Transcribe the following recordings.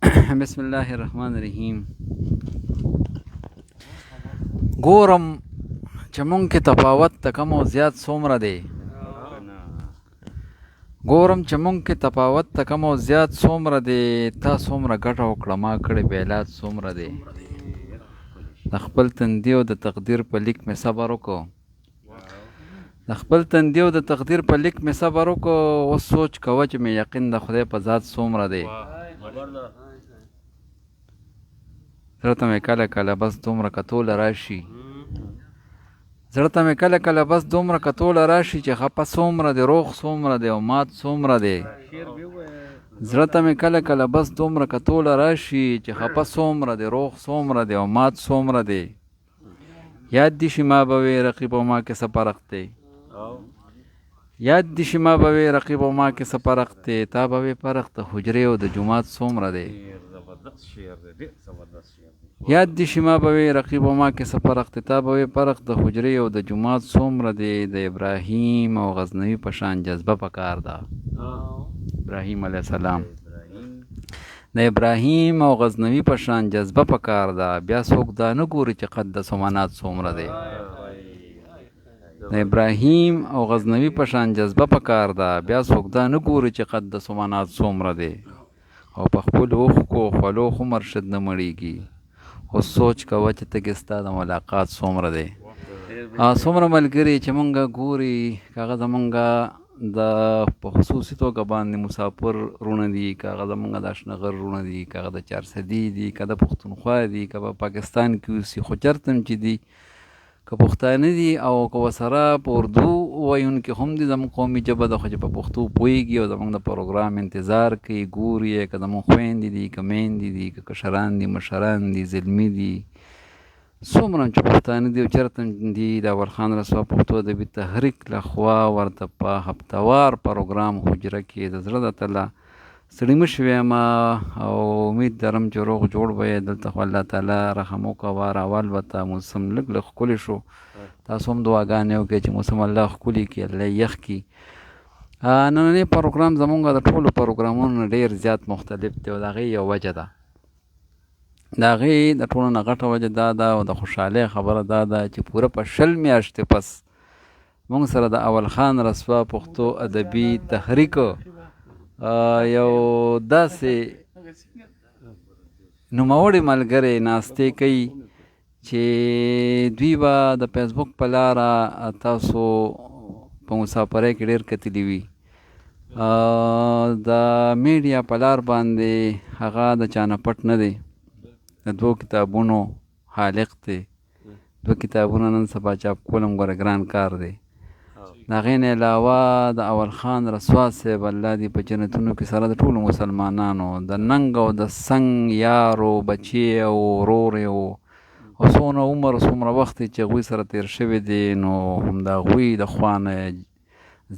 بسم الله الرحمن الرحیم. ګورم چې مونږ کې تفاوت د کم او زیات څومره دی. ګورم چې مونږ کې تفاوت د کم او زیات څومره دی، تا څومره ګټه وکړه ما کړې بیلات څومره دی. د خپل تندي او د تقدیر په لیک مې صبر وکړو، د خپل تندي او د تقدیر په لیک مې صبر وکړو، اوس سوچ کوه چې مې یقین د خدای په ذات څومره دی. زړه ته مې کله کله بس دومره کتو له راشي، زړه ته مې کله کله بس دومره کتو له راشي چې خپه څومره دی، روغ څومره دی او مات څومره دی. زړه ته مې کله کله بس دومره کتو له راشي چې خپه څومره دی، روغ څومره دی او مات څومره دی. یاد دي شي ما به وې رقیب او ما کې څه فرق دی، یاد دي شي ما به وې رقیب او ما کې څه فرق دی، تا به وې فرق د حجرې او د جومات څومره دی. یاد دي شي ما به وې رقیب او ما کې څه فرق دی، تا به وې فرق د حجرې او د جومات څومره دی. د ابراهیم او غزنوي په شان جذبه پکار ده. ابراهیم علیه السلام، د ابراهیم او غزنوي په شان جذبه پکار ده، بیا څوک دا نه ګوري چې قد د سمانات څومره دی. د ابراهیم او غزنوي په شان جذبه پکار ده، بیا څوک دا نه ګوري چې قد د سمانات څومره دی. او په خپلو اوښکو خولو خو مرشد نه مړېږي، اوس سوچ کوه چې تږی ستا د ملاقات څومره دی. څومره ملګري چې مونږ ګوري که هغه زمونږ د په خصوصي توګه باندې مسافر وروڼه دي، که هغه زمونږ د اشنغر وروڼه دي، که هغه د چارسدي دي، که د پښتونخوا دي، که په پاکستان کې اوسي، خو چېرته هم چې دي که پښتانه دي او که ورسره په اردو ویونکي هم دي، زموږ قومي ژبه ده خو چې په پښتو پوهېږي او زموږ د پروګرام انتظار کوي، ګوري یې، که زموږ خویندې دي، که میندې دي، که کشران دي، مشران دي، زلمي دي، څومره هم چې پښتانه دي او چېرته هم دي، د اول خان رسوا پښتو ادبي تحریک له خوا ورته په هفتوار پروګرام حجره کې د زړه د تله ستړي مه شوی یم او امید لرم چې روغ جوړ به یې. دلته خو الله تعالی رحم وکړه، واره والوته، موسم لږ لږ ښکلی شو. تاسو هم دعاګانې وکړئ چې موسم الله ښکلی کړي، الله یې یخ کړي. نننی پروګرام زمونږ د ټولو پروګرامونو نه ډېر زیات مختلف دی او د هغې یو وجه ده. د هغې د ټولو نه غټه وجه دا ده او د خوشحالۍ خبره دا ده چې پوره په 20 میاشتې پس مونږ سره د اول خان رسوا پښتو ادبي تحریک یو داسې نوموړی ملګری ناستې کوي چې دوی به د فیسبوک په لاره تاسو په مسافرۍ کې ډېر کتلي وي. د میډیا په لار باندې هغه د چا نه پټ نه دی، د دوو کتابونو خالق دی. دوه کتابونه نن سبا چاپ کول هم ګوره ګران کار دی. د هغې نه علاوه د اول خان رسوا صاحب الله دې په جنتونو کې سره د ټولو مسلمانانو د ننګ او د سنګ یارو بچی او ورور یې و، او څونه عمر څومره وخت یې چې هغوی سره تېر شوی دی، نو هم د هغوی د خوا نه یې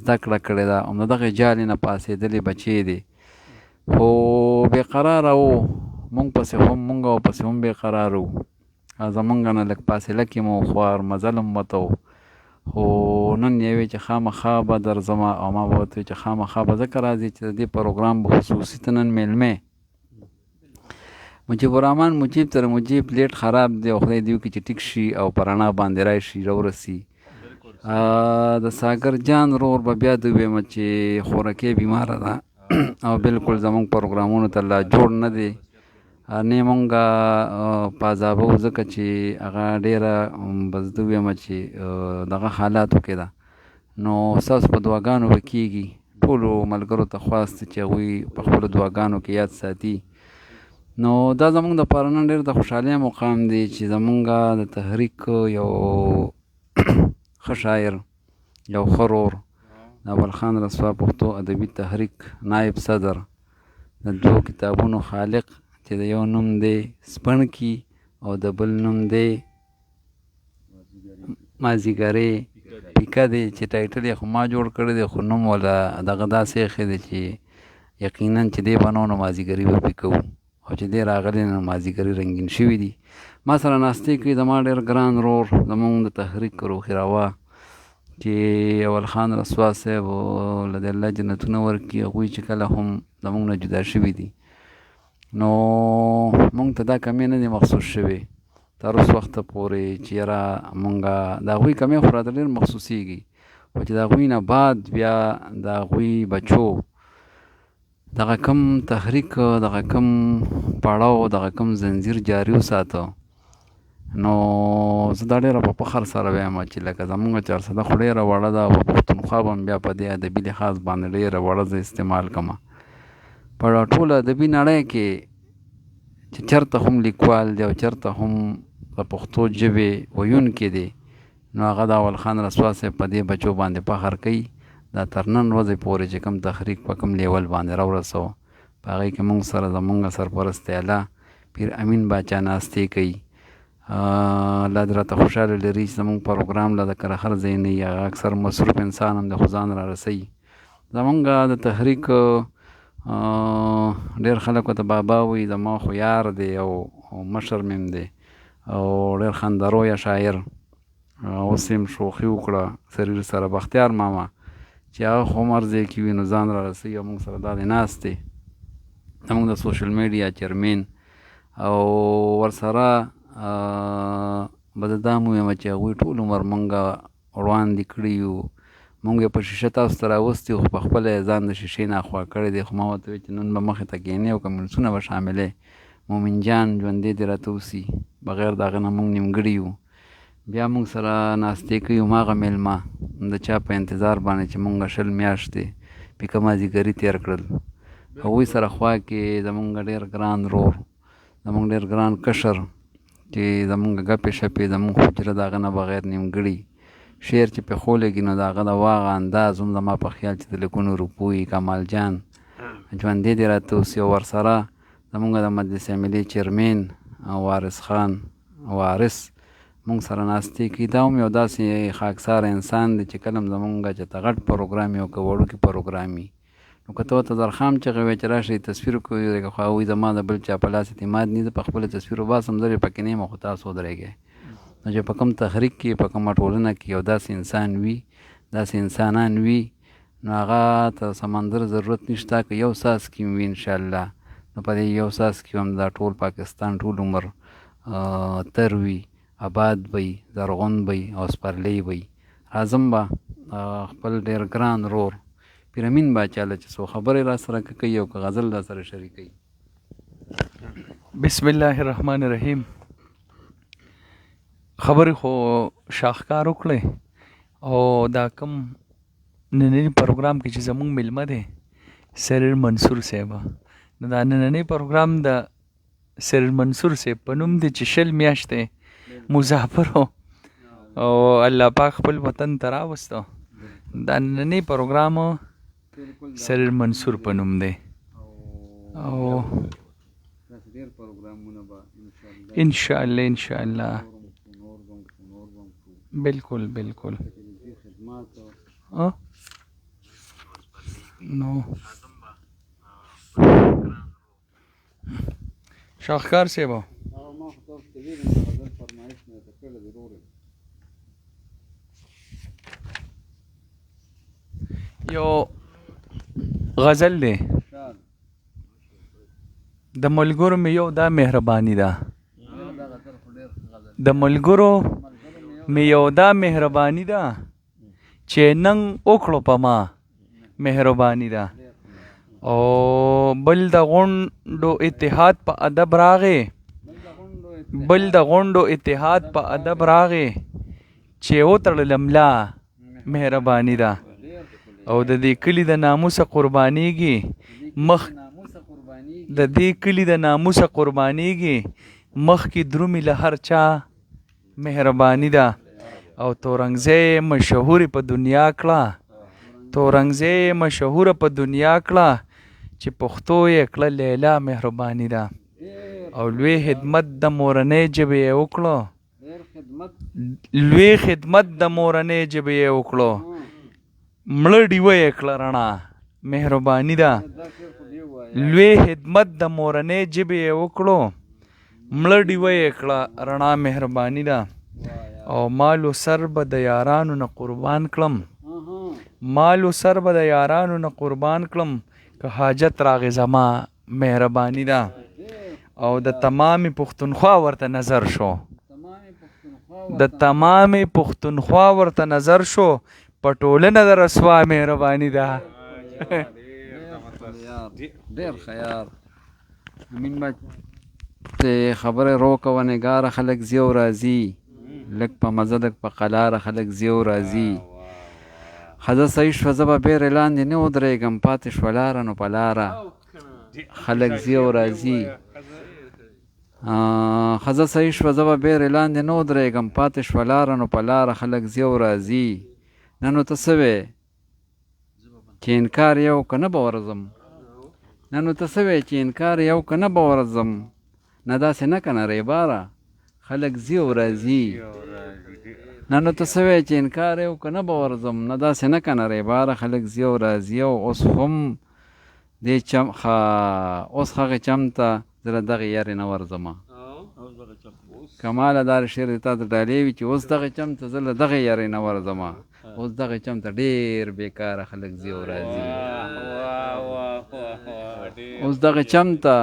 زده کړه کړې ده، هم د دغې جالې نه پاڅېدلې بچی دی. خو بې قراره و، مونږ پسې هم، مونږ او پسې هم بې قراره وو. زمونږ نه لږ فاصله کې مو خوار مزل هم وته و، خو نن یې وی چې خامخا به درځم، او ما به ورته وی چې خامخا به ځکه راځي چې د دې پروګرام به خصوصي ته نن مېلمه مجیب الرحمن مجیب تر مجیب لیټ خراب دی او خدای دې وکړي چې ټیک شي او په رڼا باندې راشي راورسي. د ساګر جان ورور به بیا د ویم چې خورکې بیماره ده او بالکل زمونږ پروګرامونو ته لا جوړ نه دی، نه مونږ پازابو ځکه چې هغه ډېره بس د ویم چې دغه حالاتو کې ده. نو ستاسو په دعاګانو به کېږي. ټولو ملګرو ته خواست چې هغوی په خپلو دعاګانو کې یاد ساتي. نو دا زمونږ دپاره نن ډېر د خوشحالۍ مقام دی چې زمونږ د تحریک یو ښه شاعر، یو ښه ورور، د اول خان رسوا پښتو ادبي تحریک نایب صدر، د دوو کتابونو خالق چې د یو نوم دی سپڼکي او د بل نوم دی مازیګرې پیکه دی، چې ټایټل یې خو ما جوړ کړی دی، خو نوم ولا دغه داسې ایښی دی چې یقینا چې دی به نو مازیګري به پیکه وو، او چې دی راغلی نو مازیګري رنګین شوي دي. ما سره ناستې کوي زما ډېر ګران ورور، زمونږ د تحریک روحي روا چې اول خان رسوا صاحب له دې الله جنتونه ورکړي، هغوی چې کله هم زمونږ نه جدا شوي دي. نو مونږ ته دا کمی نه دی مخصوص شوی تر اوس وخته پورې چې یاره مونږ د هغوی کمی خو راته ډېر مخصوصېږي، خو چې د هغوی نه بعد بیا د هغوی بچو دغه کم تحریک، دغه کم پړاو، دغه کم زنځیر جاري وساته، نو زه دا ډېره په فخر سره وایم چې لکه زمونږ چارسده خو ډېره وړه ده، او په پښتونخوا به هم بیا په دې ادبي لحاظ باندې ډېره وړه زه استعمال کړم. په ټوله ادبي نړۍ کې چې چرته هم لیکوال دی او چرته هم د پښتو ژبې ویونکی دی، نو هغه د اول خان رسوا صاحب په دې بچو باندې فخر کوي. دا تر نن ورځې پورې چې کوم تحریک په کوم لیول باندې راورسو، په هغې کې مونږ سره زمونږ سرپرست اعلی پیر امین باچا ناستې کوي. الله دې راته خوشحاله لري چې زمونږ پروګرام له د کره هر ځای نه وي، هغه اکثر مصروف انسان هم دی خو ځان را رسوي. زمونږ د تحریک ډېر خلک ورته بابا وایي، زما خو یار دی او مشر مې هم دی او ډېر خندرویه شاعر. اوس یې هم شوخي وکړه سریر سره بختیار ماما چې هغه خو هم هر ځای کې وي نو ځان را رسوي او موږ سره دا دی ناست دی، زموږ د سوشل میډیا چیرمین. او ورسره به زه دا هم ووایم چې هغوی ټول عمر موږ وړاندې کړي یو، موږ یې په شیشه تاسو ته راوستي، خو په خپله یې ځان د شیشې نه اخوا کړی دی. خو ما ورته وویل چې نن به مخې ته کښېنې او کمنټسونه به شاملې. مومن جان ژوندی دې راته اوسي، بغیر د هغه نه موږ نیمګړي یو. بیا موږ سره ناستې کوي هماغه مېلمه د چا په انتظار باندې چې موږ 20 میاشتې پیکه مازیګري تېر کړل. هغوی سره خوا کې زمونږ ډېر ګران ورور، زمونږ ډېر ګران کشر چې زمونږ ګپې شپې، زمونږ حجره د هغه نه بغیر نیمګړي شعر چې پې ښولېږي نو د هغه د واغه انداز هم زما په خیال چې د لکونو روپو وي. کمال جان ژوندی دې راته اوسي. او ورسره زمونږ د مجلس عاملې چیرمین وارث خان وارث مونږ سره ناستې کوي. دا هم یو داسې خاکساره انسان دی چې کله هم زمونږ چې ته غټ پروګرام وي او که وړوکی پروګرام وي، نو که ته ورته زرخام چغې وایې چې راشئ تصویر وکړئ، ځکه خو هغوی زما د بل چا په لاس اعتماد نه، زه په خپله تصویر وباسم، زه به پکې نه یم، خو تاسو ودرېږئ. نو چې په کوم تحریک کې، په کومه ټولنه کې یو داسې انسان وي، داسې انسانان وي، نو هغه ته سمندر ضرورت نشته، که یو څاڅکی هم وي انشاءالله نو په دې یو څاڅکي هم دا ټول پاکستان ټول عمر تر وي، آباد به وي، زرغون به وي او سپرلی به وي. راځم به خپل ډېر ګران ورور پیر امین باچا له چې څو خبرې را سره کوي او که غزل را سره شریکوي. بسم الله الرحمن الرحیم. خبرې خو شاهکار وکړې، او دا کوم ننني پروګرام کې چې زمونږ مېلمه دی سریر منصور صاحب، نو دا نننی پروګرام د سریر منصور صاحب په نوم دی چې 20 میاشتې مسافر او الله پاک خپل وطن ته راوستو. دا نننی پروګرام سریر منصور په نوم دی. او ان شاء الله ان شاء الله بالکل بالکل. نو شاهکار صاحب، یو غزل دی. د ملګرو مې یو دا مهرباني ده، د ملګرو مې یو دا مهرباني ده چې نن وکړو په ما مهرباني ده. او بل د غونډو اتحاد په ادب راغی، بل د غونډو اتحاد په ادب راغی چې وتړله ملا مهرباني ده. او د دې کلي د ناموسه قربانیږي مخ، د دې کلي د ناموسه قربانیږي مخکې درومي له هر چا مهرباني ده. او تورنګزی مشهورې په دنیا کړه، تورنګزی مشهوره په دنیا کړه چې پښتو یې کړه لیلا مهرباني ده. او لوی خدمت د مورنۍ ژبې یې وکړو، لوی خدمت د مورنۍ ژبې یې وکړو، مړه ډیوه یې کړه رڼا مهرباني ده. لوی خدمت د مورنۍ ژبې یې وکړو، مړه ډیوه یې کړه رڼا مهرباني ده. او مال و سر به د یارانو نه قربان کړم، مال و سر به د یارانو نه قربان کړم که حاجت راغی زما مهرباني ده. او د تمامې پښتونخوا ورته نظر شو، د تمامې پښتونخوا ورته نظر شو، په ټولنه د رسوا مهرباني ده. ډېر ښه یار امین با ته خبره روکه و نګاره خلک ځي او راځي، لږ په مزه لږ په قلاره خلک ځي او راځي. ښځه صحیح شوه، زه به بېرې لاندې نه ودرېږم، پاتې شوه لاره نو په لاره خلک ځي او راځي. ښځه صحیح شوه، زه به بېرې لاندې نه ودرېږم، پاتې شوه لاره نو په لاره خلک ځي او راځي. نه نو ته څه وې چې انکار یو که نه به ورځم، نه نو ته څه وې چې انکار یو که نه به ورځم، نه داسې نه که نه ریباره خلک ځي او راځي. نه نو ته څه وې چې انکار یو که نه به ورځم، نه داسې نه که نه ریباره خلک ځي او راځي. او اوس هم دې چم ښه اوس هغې چم ته زه له دغې یارې نه ورځمه. کماله دا شعر دې تا ته ډالۍ وي چې اوس دغې چم ته زه له دغې یارې نه ورځمه، اوس دغې چم ته ډېر بېکاره خلک ځي او راځي. اوس دغې چم ته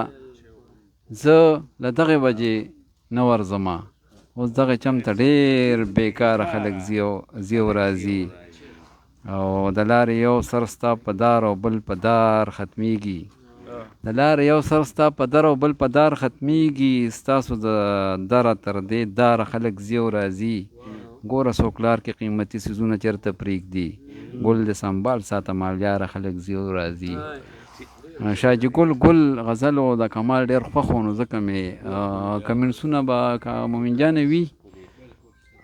زه له دغې وجې نه ورځمه، اوس دغې چم ته ډېر بېکاره خلک ځي او راځي. او د لارې یو سر ستا په دار او بل په دار ختمیږي، د لارې یو سر ستا په در او بل په دار ختمیږي، ستاسو د دره تر دې داره خلک ځي او راځي. ګوره څوک لار کې قیمتي څیزونه چېرته پرېږدي، ګل دې سنبال ساته مالیاره خلک ځي او راځي. شاه جي ګل ګل غزل و د کمال ډېر خوښ و، نو ځکه مې کمنټسونه به که مومن جانه وي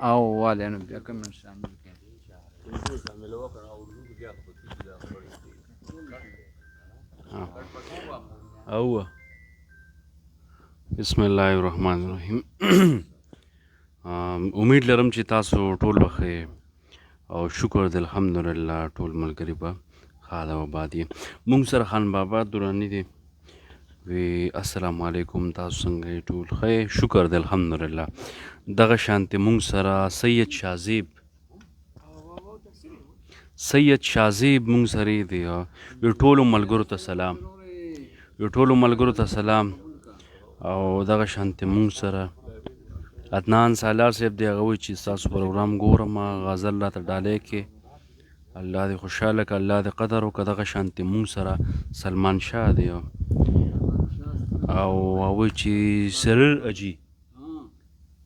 او والې نو بیا کمنټ شامل کړي. او بسم الله الرحمن الرحیم. امید لرم چې تاسو ټول به ښه یئ او شکر دی الحمدلله ټول ملګري به ښاد او آباد یئ. موږ سره خان بابا دراني دی وی السلام علیکم، تاسو څنګه یئ؟ ټول ښه یئ؟ شکر دی الحمدلله. دغه شانتې موږ سره سید شازیب، سید شازیب موږ سره دی وی ټولو ملګرو ته سلام، وی ټولو ملګرو ته سلام. او دغه شانتې موږ سره عدنان سالار صاحب دی، هغه وایي چې ستاسو پروګرام ګورم، غزل راته ډالۍ کې، الله دې خوشحاله که، الله دې قدر وکړه. دغه شانتې موږ سره سلمان شاه دی او هغه وایي چې سریر اجي،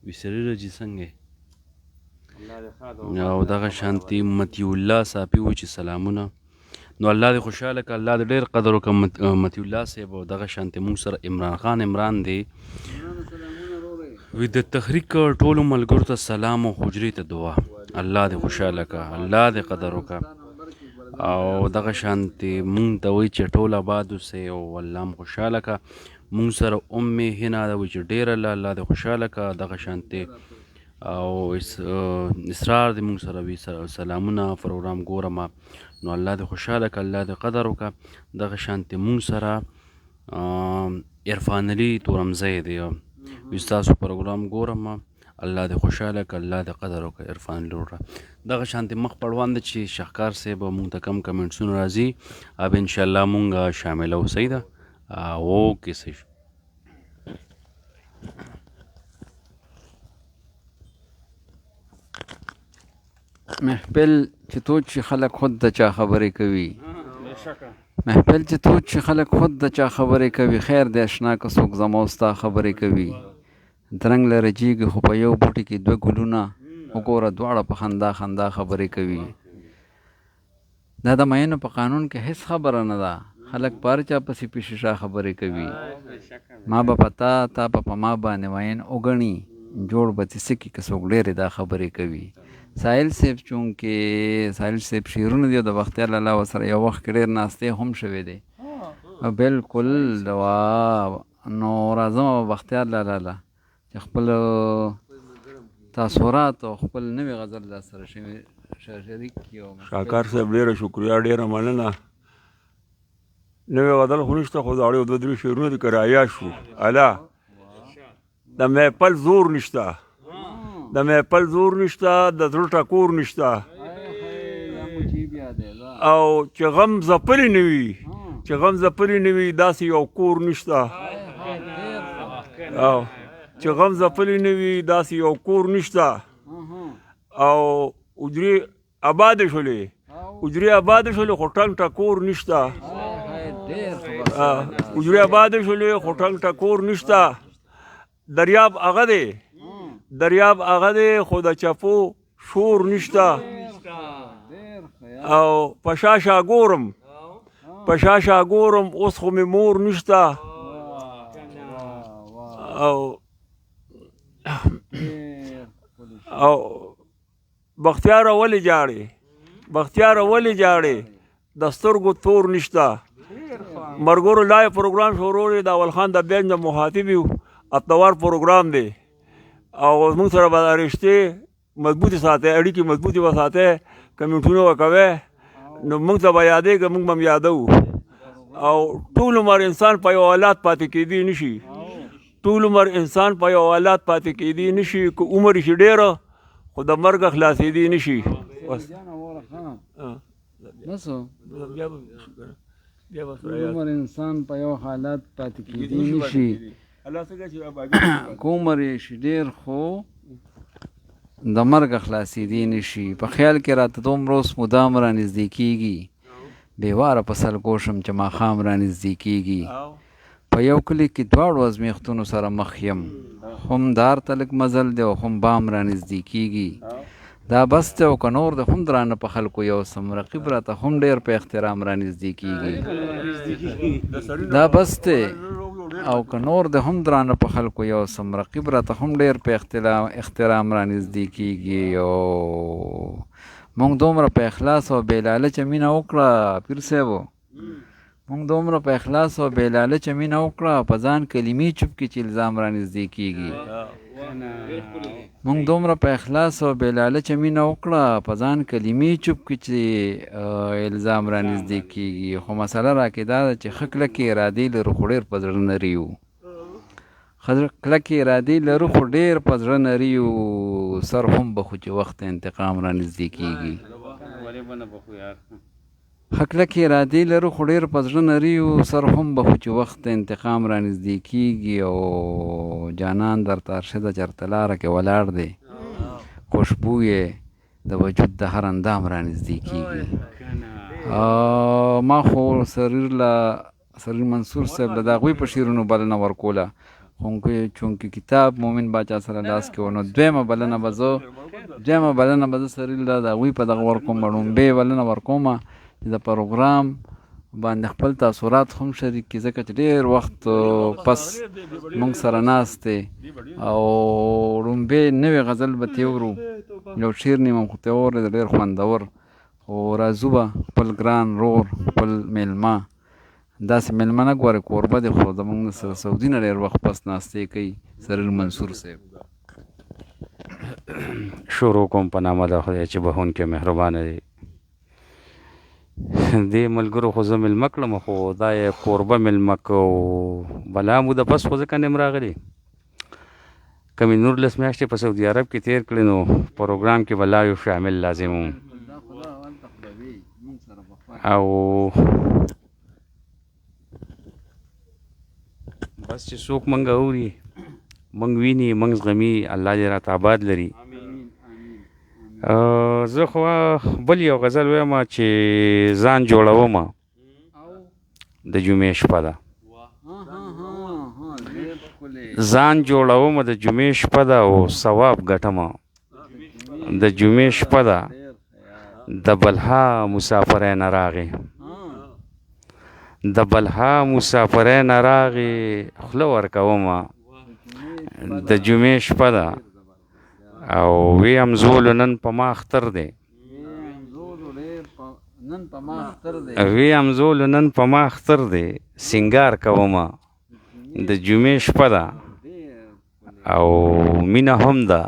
وی سریر اجي څنګه؟ او دغه شانتې مطیع الله صافي وایي چې سلامونه. نو الله دې خوشحاله که، الله دې ډېر قدر وکړه مطیع الله صاحب. او دغه شانتې موږ سره عمران خان عمران دی وی د تحریک ټولو ملګرو ته سلام او حجرې ته دعا، الله دې خوشحاله که، الله دې قدر وکړه. او دغه شانتې مونږ ته وایي چې ټول آباد اوسئ او الله مو خوشحاله که. مونږ سره ام هینا ده وایي چې ډېره الله، الله دې خوشحاله که. دغه شانتې او اسرار دې مونږ سره وي، سلامونه پروګرام ګورم، نو الله دې خوشحاله که، الله دې قدر وکړه. دغه شانتې مونږ سره عرفان علي تورمزی دی وي ستاسو پروګرام ګورم، الله دې خوشحاله که، الله دې قدر وکړه عرفان علي وروره. دغه شانتې مخ په وړاندې چې شهکار صاحب مونږ ته کم کمنټسونه راځي اب انشاءالله مونږ شاملو. صحیح ده؟ اوکې صحیح شو. محفل چې تود شي خلک خود د چا خبرې کوي، محفل چې تود شي خلک خود د چا خبرې کوي، خیر دی اشنا که څوک زما او ستا خبرې کوي. درنګ له رجیږي خو په یو بوټي کې دوه ګلونه وګوره، دواړه په خندا خندا خبرې کوي. دا د مینو په قانون کې هیڅ خبره نه ده، خلک په هر چا پسې په شیشه خبرې کوي. ما به په تا، تا به په ما باندې مین وګڼي، جوړ به ترې څه کړي که څوک ډېرې دا خبرې کوي. ساحل صاحب چونکې ساحل صاحب شعرونه دي او د بختیار لالا ورسره یو وخت کې ډېر ناستې هم شوې دی، بالکل دوا. نو راځم بختیار لالا له چې خپل تاثرات او خپل نوی غزل را سره شریک کړي. شاکار صاحب ډېره شکریه، ډېره مننه. نوی غزل خو نشته، خو زاړه یو دوه درې شعرونه دي که رایا شو. الا د محفل زور نشته، د محفل زور نشته، د زړه ټکور نشته، او چې غم ځپلی نه وي، چې غم ځپلی نه وي داسې یو کور نشته. او چې غم ځپلی نه وي داسې یو کور نشته. او حجرې آبادې شولې، حجرې آبادې شولې خو ټنګ ټکور نشته. حجرې آبادې شولې خو ټنګ ټکور نشته. دریاب هغه دی، دریاب هغه دی خو د چپو شور نشته. او په شا شا ګورم، په شا شا ګورم اوس خو مې مور نشته. او او بختیاره ولې جاړې، بختیاره ولې جاړې، د سترګو تور نشته. مرګورو لای پروګرام شروع دی، د اول خان د بینج د مخاطب یو اتوار پروګرام دی. او موږ سره به دا رشتې مضبوطې ساتئ، اړیکې مضبوطې وساتئ، کمنټونه وکوئ، نو موږ ته به یادېږي، موږ به هم یادوو. او ټول عمر انسان په یو حالات پاتې کېدی نه شي، ټول عمر انسان په یو حالات پاتې کېدی نه شي. که عمر شي ډېر خو د مرګه خلاصېدی نه شي. بس. عمر انسان په یو حالت پاتې کېدی نه شي، که عمر یې شي ډېر خو د مرګه خلاصېدی نه شي. په خیال کې راته دومره اوس مدام رانږدې کېږي، بې واره په سلګو شم چې ماښام رانږدې کېږي. په یو کلي کې دواړو ازمېښتونو سره مخ یم، هم دار ته لږ مزل دی او هم بام رانږدې کېږي. دا بس دی او که نور دی هم درانه په خلکو یو سم، رقیب راته هم ډېر په احترام رانږدې کېږي. دا بس دی او که نور دی هم درانه په خلکو یو سم، رقیب راته هم ډېر په احترام رانږدې کېږي. او موږ دومره په اخلاص او بې لالچه مینه وکړه پیر صاحب، موږ دومره په اخلاص او بې لالچه مینه وکړه، په ځان کلمې چوپ کې چې الزام رانږدې کېږي. موږ دومره په اخلاص او بې لالچه مینه وکړه، په ځان کلمې چوپ کې چې الزام رانږدې کېږي. خو مسله راکې دا ده چې ښه کلکې ارادې لرو خو ډېر په زړه نري یو، ښه کلکې ارادې لرو خو ډېر په زړه نري یو، سر هم بخو چې وخت انتقام رانږدې کېږي. ښه کلکې ارادې لرو خو ډېر په زړه نري یو، سر هم بخو چې وخت انتقام رانږدې کېږي. او جانان درته ارشده چېرته لاره کې ولاړ دی، خوشبو یې د وجود د هر اندام رانږدې کېږي. ما خو سریر له سریر منصور صاحب له د هغوی په شعرونو بلنه ورکوله، خو چونکې کتاب مومن باچا سره لاس کې و، نو دویمه بلنه به زه سریر له د هغوی په دغه ورکوم، ړومبۍ بلنه ورکومه چې د پروګرام باندې خپل تاثرات هم شریک کړي، ځکه چې ډېر وخت پس موږ سره ناست دی. او ړومبی نوې غزل به ترې اورو، یو شعر نیمه خو ترې اورېده ډېر خوندور. خو راځو به خپل ګران رور، خپل مېلمه، داسې مېلمه نه ګورې کوربه دی، خو زموږ سره سعودي نه ډېر وخت پس ناستې کوي، سریر منصور صاحب. شروع کوم په نامه د خدای چې بهونکی مهربانه دی. دې ملګرو خو زه مېلمه کړم، خو دا یې کوربه مېلمه کو، بلا موده پس خو ځکه نه یم راغلی. که مې 19 میاشتې په سعودي عرب کې تېر کړې، نو پروګرام کې به لا یو شامل لازم وم. او بس چې څوک موږ اوري، موږ ویني، موږ زغمي، الله دې راته آباد لري. زه خو بل یو غزل وایم چې ځان جوړوم، د جمعې شپه ده. ځان جوړوم د جمعې شپه ده او ثواب ګټم د جمعې شپه ده. د بلها مسافرۍ نه راغی، د بلها مسافرۍ نه راغی، خوله ورکوم د جمعې شپه ده. او وی همزولو نن په ما اختر دی، وی همزولو نن په ما اختر دی، سینګار کوم د جمعې شپه ده. او مینه هم ده،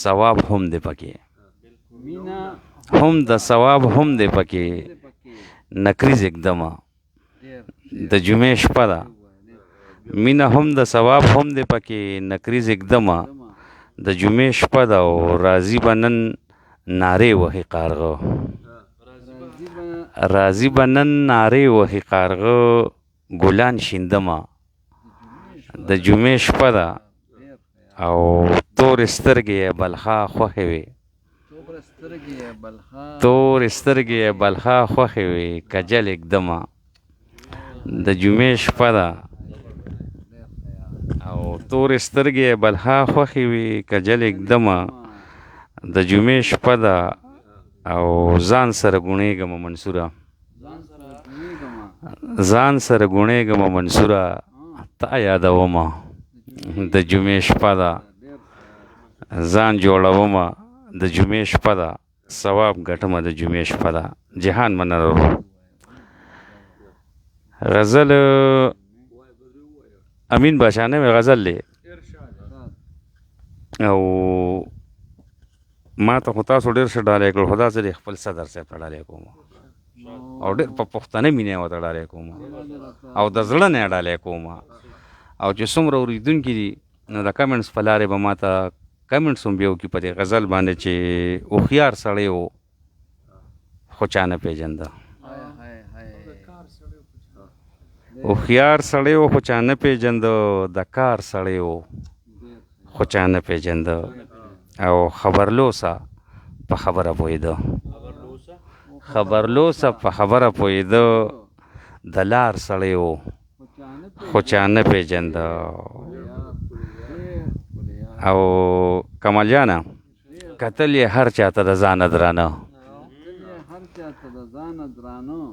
ثواب هم دی پکې، هم د ثواب هم دی پکې، نکریز اقدمه د جمعې شپه ده. مینه هم د ثواب هم دی پکې، نکریز اقدمه د جمعې شپه ده. او راضي به نن نارې وهي قارغه، راضي به نن نارې وهي قارغه، ګلان شیندمه د جمعې شپه ده او تورې سترګې یې بلخا خوښې وې. تورې سترګې یې بلخا خوښې وې کجل ږدمه. د جمعې شپه ده او تورې سترګې یې بلها خوښې وي کجل ږدمه. د جمعې شپه ده او ځان سره ګوڼېږمه منصوره، ځان سره ګوڼېږمه منصوره تا یادومه. د جمعې شپه ده ځان جوړومه، د جمعې شپه ده ثواب ګټمه، د جمعې شپه ده. جهان مننه ورور. غزل امین بادشاه نوې غزل دی او ما ته خو تاسو ډېر ښه ډالۍ کړل، خو دا زه د خپل صدر صاحب ته ډالۍ کوم او ډېر په پښتنه مینه یې ورته ډالۍ کوم او د زړه نه یې ډالۍ کوم. او چې څومره اورېدونکي دي نو د کمنټس په لارې به ما ته کمنټس هم بیا وکړي په دې غزل باندې چې هوښیار سړی و خو چا نه پېژنده، هوښیار سړی و خو چا نه پېژنده، د کار سړی و خو چا نه پېژنده، او خبرلوسه په خبره پوهېده، خبرلوسه په خبره پوهېده، د لار سړی و خو چا نه پېژنده. او کمال جانه کتل یې هر چاته د ځانه درانه،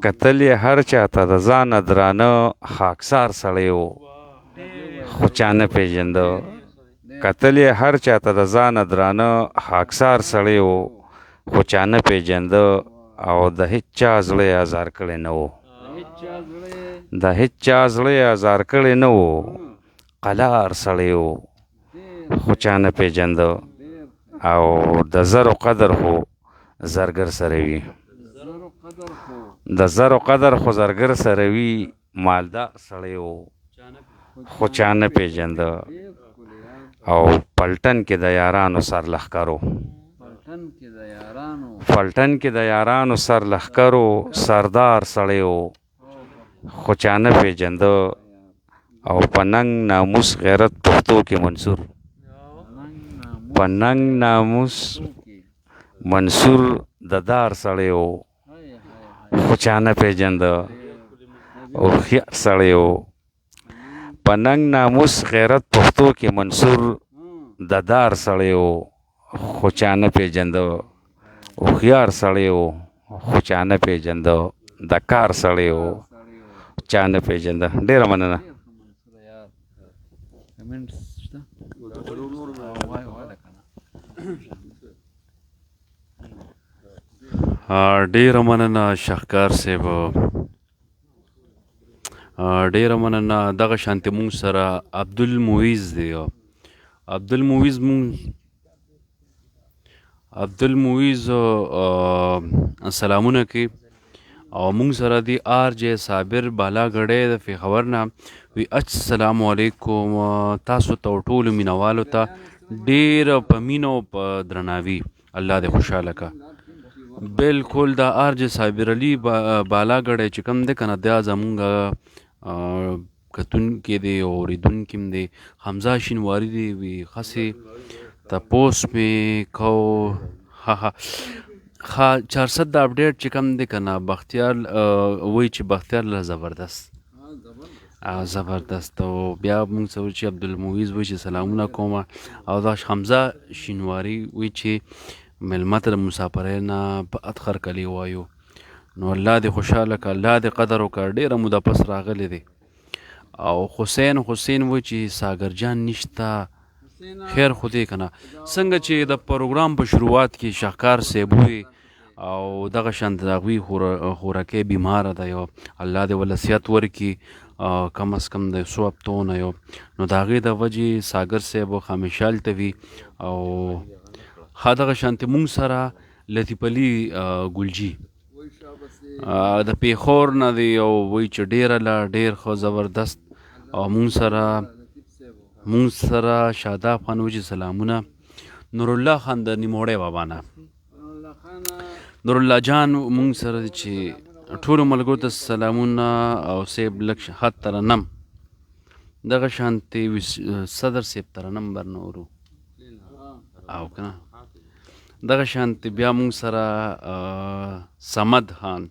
کتل یې هر چاته د ځانه درانه، خاکسار سړی و خو چا نه پېژنده، کتل یې هر چاته د ځانه درانه، خاکسار سړی و خو چا نه پېژنده، او د هیڅ چا زړه یې ازار کړی نه و، د هیڅ چا زړه یې ازار کړی نه و، قلار سړی و خو چا نه پېژنده، او د زرو قدر خو زرګر سره وي، د زرو قدر خو زرګر سره وي، مالدار سړی و خو چا نه پېژنده، او پلټن کې د یارانو سر لښکرو، پلټن کې د یارانو سر لښکرو، سردار سړی و خو چا نه پېژنده، او په ننګ ناموس غیرت پښتو کې منصور، په ننګ ناموس منصور د دار سړی و خو چا نه پېژنده، هوښیار سړی و، په ننګ ناموس غیرت پښتو کې منصور د دار سړی و خو چا نه پېژنده، هوښیار سړی و خو چا نه پېژنده، د کار سړی و چا نه پېژنده. ډېره مننه. ډېره مننه شهکار صاحب، ډېره مننه. دغه شانتې مونږ سره عبدالمعیز دی، عبدالمعیز مونږ عبدالمعیز سلامونه کوي. او مونږ سره دی آر جے صابر بالا غړی د پېښور نه وی. السلام علیکم تاسو ته ټولو مینوالو ته ډیر په مینه او په درناوي، الله دې خوشاله کا. بالکل دا آر جے صابر علي بالا غړی چې کوم دی کنه، دا زمونږ کتونکی دی او اورېدونکی هم دی. حمزه شینواری دی وی خسې تپوس مې کو. ها ها ښه 400 د اپډیټ چې کوم دی کنه، بختیار وایي چې بختیار له زبردست زبردست. او بیا موږ سره چې عبدالمعیز وایي چې سلامونه کوم، او دا حمزه شینواری وایي چې مېلمه ته د مسافرۍ نه په اتخر کلی وایو. نو الله دې خوشحاله که، الله دې قدر وکړه، ډېره موده پس راغلی دی. او حسین حسین وایي چې ساګر جان نشته، خیر خو دی کنه. څنګه چې د پروګرام په شروعات کې شهکار صاحب وي او دغه شان د هغوی خورکۍ بیماره ده، یو الله دې ورله صحت ورکړي کم از کم د څو هفتو نه یو، نو د هغې د وجې ساګر صاحب همیشه هلته وي. او ښه دغه شانتې مونږ سره لطیف علي ګلجي د پېښور نه دی او وایي چې ډېره لا ډېر ښه زبردست. او مونږ سره شاداب خان وایي چې سلامونه. نورالله خان د نیموړی بابا نه، نورالله جان مونږ سره دی چې ټولو ملګرو ته سلامونه. او صاحب لږ حد ترنم دغه شانتې صدر صاحب ترنم برنورو او کنه دغه شانتې بیا مونږ سره صمد خان،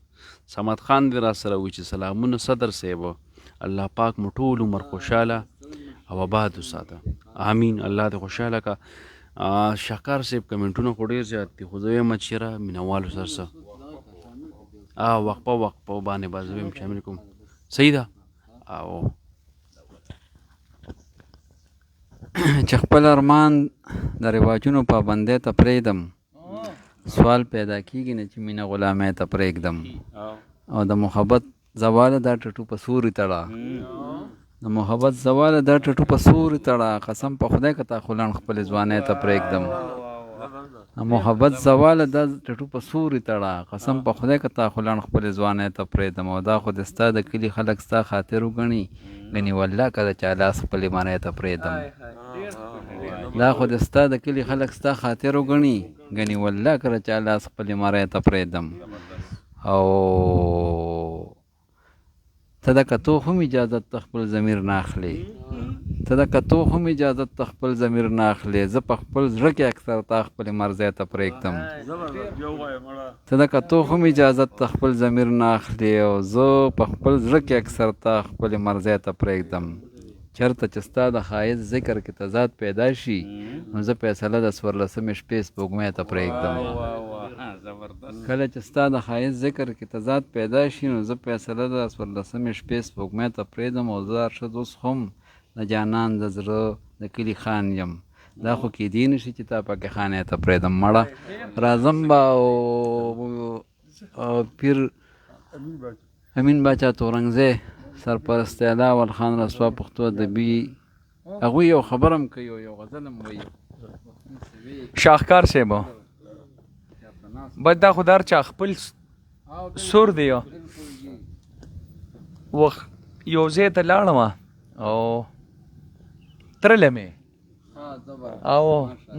صمد خان دې را سره وي چې سلامونه صدر صاحب، الله پاک مو ټول عمر خوشاله او آباد وساته، آمین. الله دې خوشاله کا. شاهکار صاحب کمنټونه خو ډېر زیات دي، خو زه وایم چې یاره مینهوالو سره څه وقفه وقفه باندې به زه وایم شامل کوم، صحیح ده. او چې خپل ارمان د رواجونو پابندۍ ته پرېږدم، سوال پیدا کېږي نه چې مینه غلامۍ ته پرېږدم. او د محبت زواله دا ټټو په سوري تړه، د محبت زواله دا ټټو په سوري تړه، قسم په خدای که تا خو لنډ خپلې ځوانۍ ته پرېږدم. د محبت زواله دا ټټو په سوري تړه، قسم په خدای که تا خو لنډ خپلې ځوانۍ ته پرېږدم. او دا خو د ستا د کلي خلک ستا خاطر وګڼي، ګنې والله که د چا لاس خپلې مرۍ ته پرېږدم. دا خو د ستا د کلي خلک ستا خاطر وګڼي، ګنې والله که د چا لاس خپلې مرۍ ته پرېږدم. او ته د کتو هم اجازت ته خپل ضمیر نه اخلې، ته د کتو هم اجازت ته خپل ضمیر نه اخلې، زه په خپل زړه کې اکثر تا خپلې مرضی ته پرېږدم. ته د کتو هم اجازت ته خپل ضمیر نه اخلې، او زه په خپل زړه کې اکثر تا خپلې مرضی ته پرېږدم. چېرته چې ستا د ښایست ذکر کې تضاد پیدا شي، نو زه فیصله د څوارلسمې شپې سپوږمۍ ته پرېږدم. کله چې ستا د ښایست ذکر کې تضاد پیدا شي، نو زه فیصله د څوارلسمې شپې سپوږمۍ ته پرېږدم. او زه ارشد اوس هم د جانان د زړه د کلي خان یم، دا خو کېدی نه شي چې تا پکې خانې ته پرېږدم. مړه راځم به. او پیر امین باچا تورنګزی سرپرست اعلی اول خان رسوا پښتو ادبي هغوی یو خبر هم کوي او یو غزل هم وایي. شاهکار صاحب بس دا خو د هر چا خپل سور دی. وخت یو ځای ته لاړم او ترله مې او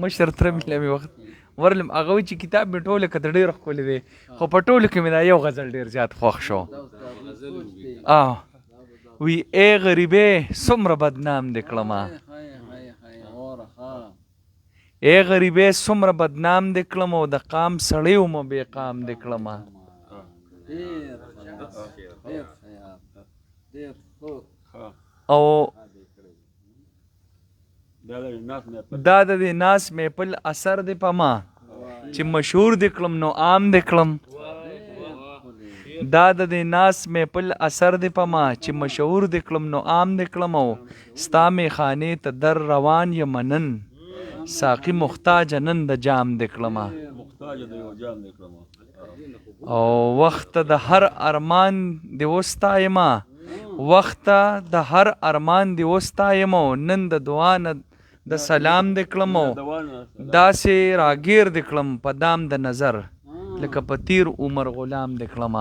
مشر تره مې له مې وخت ورلم، هغه وایي چې کتاب مې ټوله کته ډېر ښکلی دی، خو په ټولو کې مې دا یو غزل ډېر زیات خوښ شو. وی ای غریبې څومره بدنام دې کړمه، ای غریبې څومره بدنام دې کړم، او د قام سړی وم بې قام دې کړمه. او دا د دې ناس میپل اثر دی په ما چې مشهور دې کړم نو عام دې کړم. دا د دې ناس میپل اثر دی په ما چې مشهور دې کړم نو عام دې کړم. او ستا میخانې ته در روان یم نن، ساقي محتاج نن د جام دې کړم. او وخت د هر ارمان دې وستایمه، وخت د هر ارمان دې وستایم، او نن د دعا نه د سلام دې کړم، او داسې راګیر دې کړم په دام د نظر لکه په تیر عمر غلام دې کړم.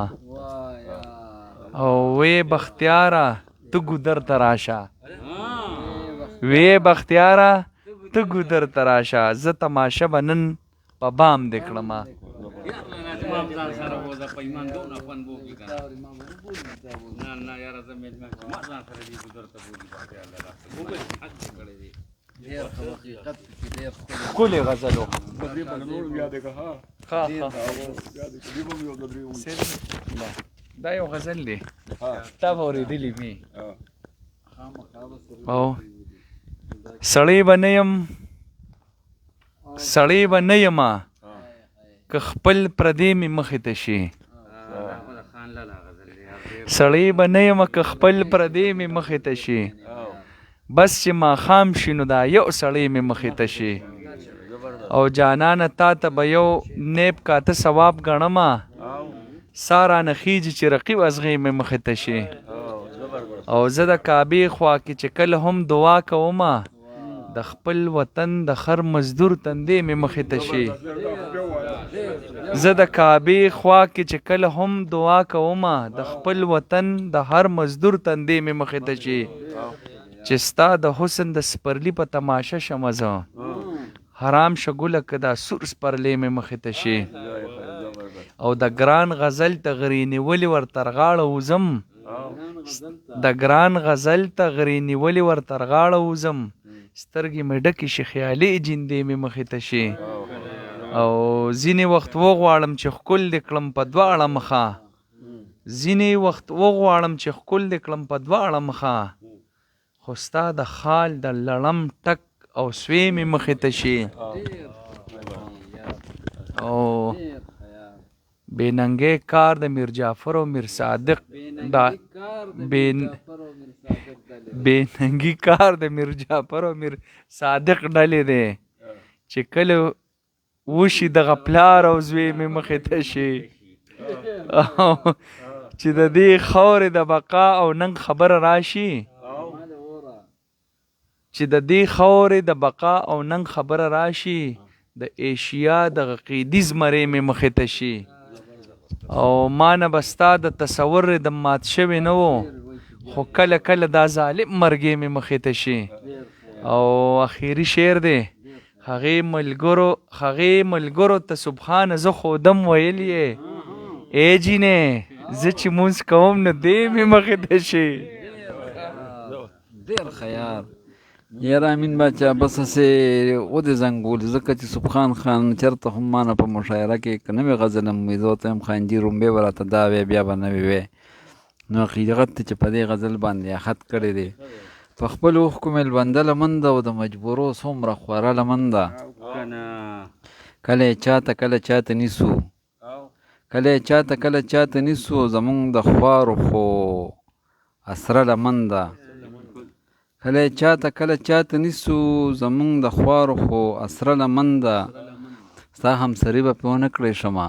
او وی بختیاره ته ګودر ته راشه، وی بختیاره ته ګودر ته راشه، زه تماشه به نن په بام دې کړم. ښکلی غزل و. دا یو غزل دی، تا به اورېدلی وي. او سړی به نه یم، سړی به نه یمه که خپل پردې مې مخې ته شي، سړی به نه یمه که خپل پردې مې مخې ته شي، بس چې ماښام شي نو دا یو سړی مې مخې ته شي. او جانانه تا ته به یو نیب کاته ثواب ګڼمه، سا رانه خیږي چې رقیب ازغې مې مخې ته شي. او زه د کعبې خوا کې چې کله هم دعا کومه، د خپل وطن د خر مزدور تندې مې مخې ته شي. زه د کعبې خوا کې چې کله هم دعا کومه، د خپل وطن د هر مزدور تندې مې مخې ته شي. چې ستا د حسن د سپرلي په تماشه شمه زه، حرام شه ګله که دا سور سپرلی مې مخې ته شي. او د ګران غزل ته غرې نیولې ور تر غاړه وځم، د ګران غزل ته غرې نیولې ور تر غاړه وځم، سترګې مې ډکې شي، خیالي جیندې مې مخې ته شي. او ځینې وخت وغواړم چې ښکل دې کړم په دواړه مخه، ځینې وخت وغواړم چې ښکل دې کړم په دواړه مخه، خو ستا د خال د لړم ټک او سوی مې مخې ته شي. او بې ننګۍ کار د میر جعفر او میر صادق دا بې ننګي کار د میر جعفر او میر صادق ډلې دی چې کله وشي دغه پلار او زوی مې مخې ته شي. او چې د دې خاورې د بقا او ننګ خبره راشي، چې د دې خاورې د بقا او ننګ خبره راشي، د ایشیا دغه قیدي زمری مې مخې ته شي. او ما نه به ستا د تصور د مات شوی نه و، خو کله کله دا ظالم مرګی مې مخې ته شي. او اخیری شعر دی، هغې ملګرو ته سبحانه زه خودم ویل یې، ای جینې زه چې مونځ کوم نو دی مې مخې ته شي. ډېر خیال یاره امین باچا، بس هسې ودې زنګول، ځکه چې سبحان خان چېرته هم ما نه په مشاعره کې که نوې غزل هم وي، زه ورته وایم خان جي رومبې به راته دا وی بیا به نوې وی. نو حقیقت دی چې په دې غزل باندې اخت کړی دی. په خپلو اوښکو مې لونده لمن ده او د مجبورو څومره خوره لمن ده. کله یې چاته کله چاته نیسو، کله یې چاته کله چاته نیسو، زمونږ د خوارو خو اسره لمن ده. کله یې چاته کله چاته نیسو، زمونږ د خوارو خو اسره لمن ده. ستا همسري به پرې ونه کړی شمه،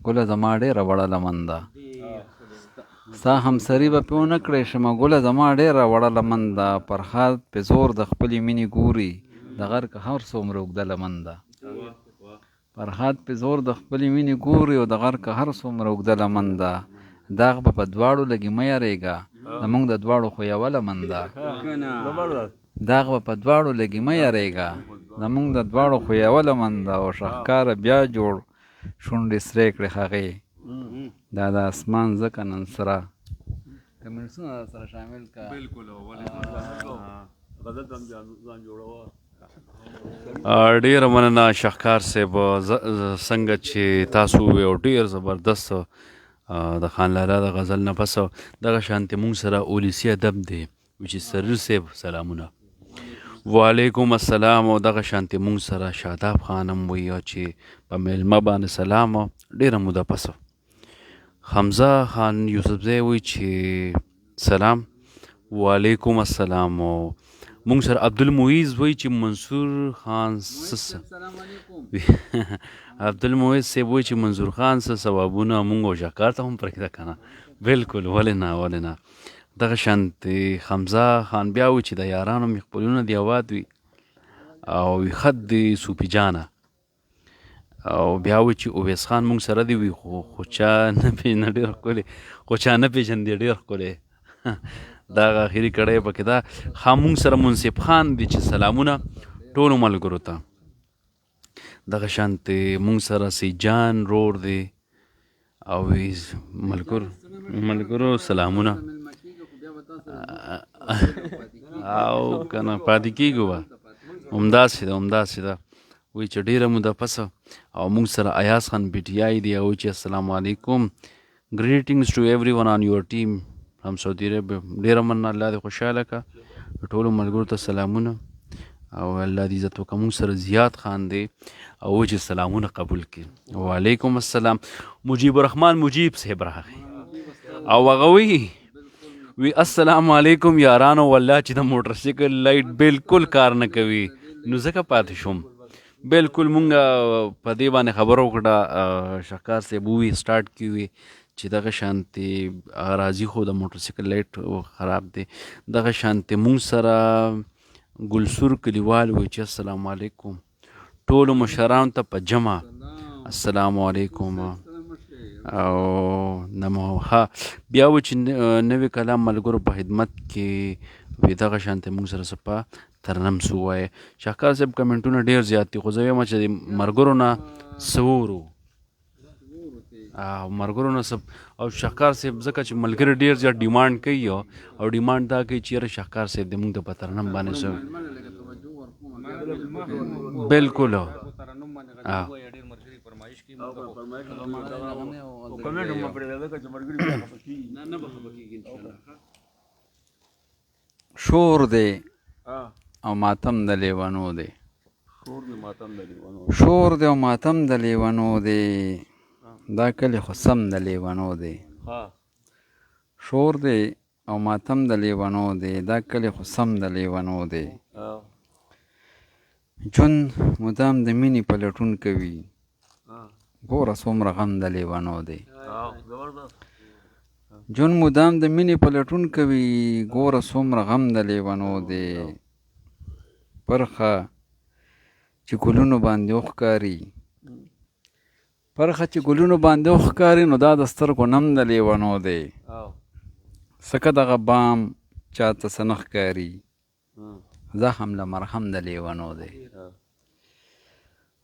ګله زما ډېره وړه لمن ده. ستا همسري به پرې ونه کړی شمه، ګله زما ډېره وړه لمن ده. فرهاد په زور د خپلې مینې ګوري، د غر که هر څومره اوږده لمن ده. فرهاد په زور د خپلې مینې ګوري او د غر که هر څومره اوږده لمن ده. داغ به په دواړو لګي مه یارېږه، زمونږ د دواړو خو یوه لمن ده. داغ به په دواړو لګي مه یارېږه، زمونږ د دواړو خو یوه لمن ده. او شهکاره بیا جوړ شونډې سرې کړې هغې، دا د اسمان ځکه نن سره. کمنټسونه سره شامل کا. بالکل ډیره مننه شهکار صاحب، څنګه چې تاسو وی او ډیر زبردست د خان لالا د غزل نه پس دغه شانتې مونږ سره اولسي ادب دی چې سریر صاحب سلامونه. وعلیکم السلام. او دغه شانتې مونږ سره شاداب خان هم وی چې په میلمه باندې سلام. ډیره موده پس حمزه خان یوسفزی وی چې سلام. وعلیکم السلام. مونږ سره عبدالمعیز وی چې منصور خان عبدالمعیز صاحب وی چې منصور خان څه ثوابونه مونږ او شهکار ته هم پرېږده که نه. بالکل، ولې نه ولې نه. دغه شانتې حمزه خان بیا وی چې د یارانو مې خپلونه دی آباد وي او وی خط دی صوفي جانه. او بیا وی چې اویس خان مونږ سره دی وي، خو چا نه پېژنه ډېر ښکلی، خو چا نه پېژندې ډېر ښکلی. دغه اخري کړی پکې ده. ښه مونږ سره منصف خان دی چې سلامونه ټولو ملګرو ته. دغه شانتې مونږ سره سیجان رور دی او ملګرو سلامونه. او که نه پاتې کېږو به همداسې ده، همداسې ده. وایي چې ډېره موده پس. او مونږ سره ایاز خان پي ټي آی دی او چې السلام علیکم، greetings to everyone on your team from Saudi Arabia. ډېره مننه، الله دې خوشحاله کړه. ټولو ملګرو ته سلامونه او الله دې عزت وکړه. مونږ سره زیات خان دی او چې سلامونه قبول کړي. وعلیکم السلام. مجیب الرحمن مجیب صاحب راغی او هغه وایي وی السلام علیکم یارانو، والله چې د موټر سایکل لایټ بالکل کار نه کوي نو ځکه پاتې شوم. بالکل مونږ په دې باندې خبره وکړه، شهکار صاحب ووی سټارټ کې وی چې دغه شانتې راځي خو د موټر سایکل لایټ خراب دی. دغه شانتې مونږ سره ګلسور کلیوال وی چې السلام علیکم ټولو مشرانو ته په جمع السلام علیکم. او نموها بیا و چې نوې کلام ملګرو په خدمت کې وی. دغه شانتې مونږ سره صفا ترنم څه ووایې. شهکار صاحب کمنټونه ډېر زیات دي، خو زه وایم چې د ملګرو نه څه وورو. مرګرو نه سب او شهکار صاحب، ځکه چې ملګری ډیر زیات ډیمانډ کوي او ډیمانډ دا کوي چې یاره شهکار صاحب دې موږ ته په ترنم باندې څه بالکل. شور دی او ماتم د لیونو دی، شور دی او ماتم د لیونو دی، دا کلی خو سم د لیونو دی. شور دی او ماتم د لیونو دی، دا کلی خو سم د لیونو دی. ژوند مدام د مینې په لټون کوي، ګوره څومره غم د لیونو دی. ژوند مدام د مینې په لټون کوي، ګوره څومره غم د لیونو دی. پرخه چې ګلونو باندې وښکاري، پرخه چې ګلونو باندې وښکاري، نو دا د سترګو نم د لیونو دی. څکه دغه بام چاته څه نه ښکاري، زخم له مرهم د لیونو دی.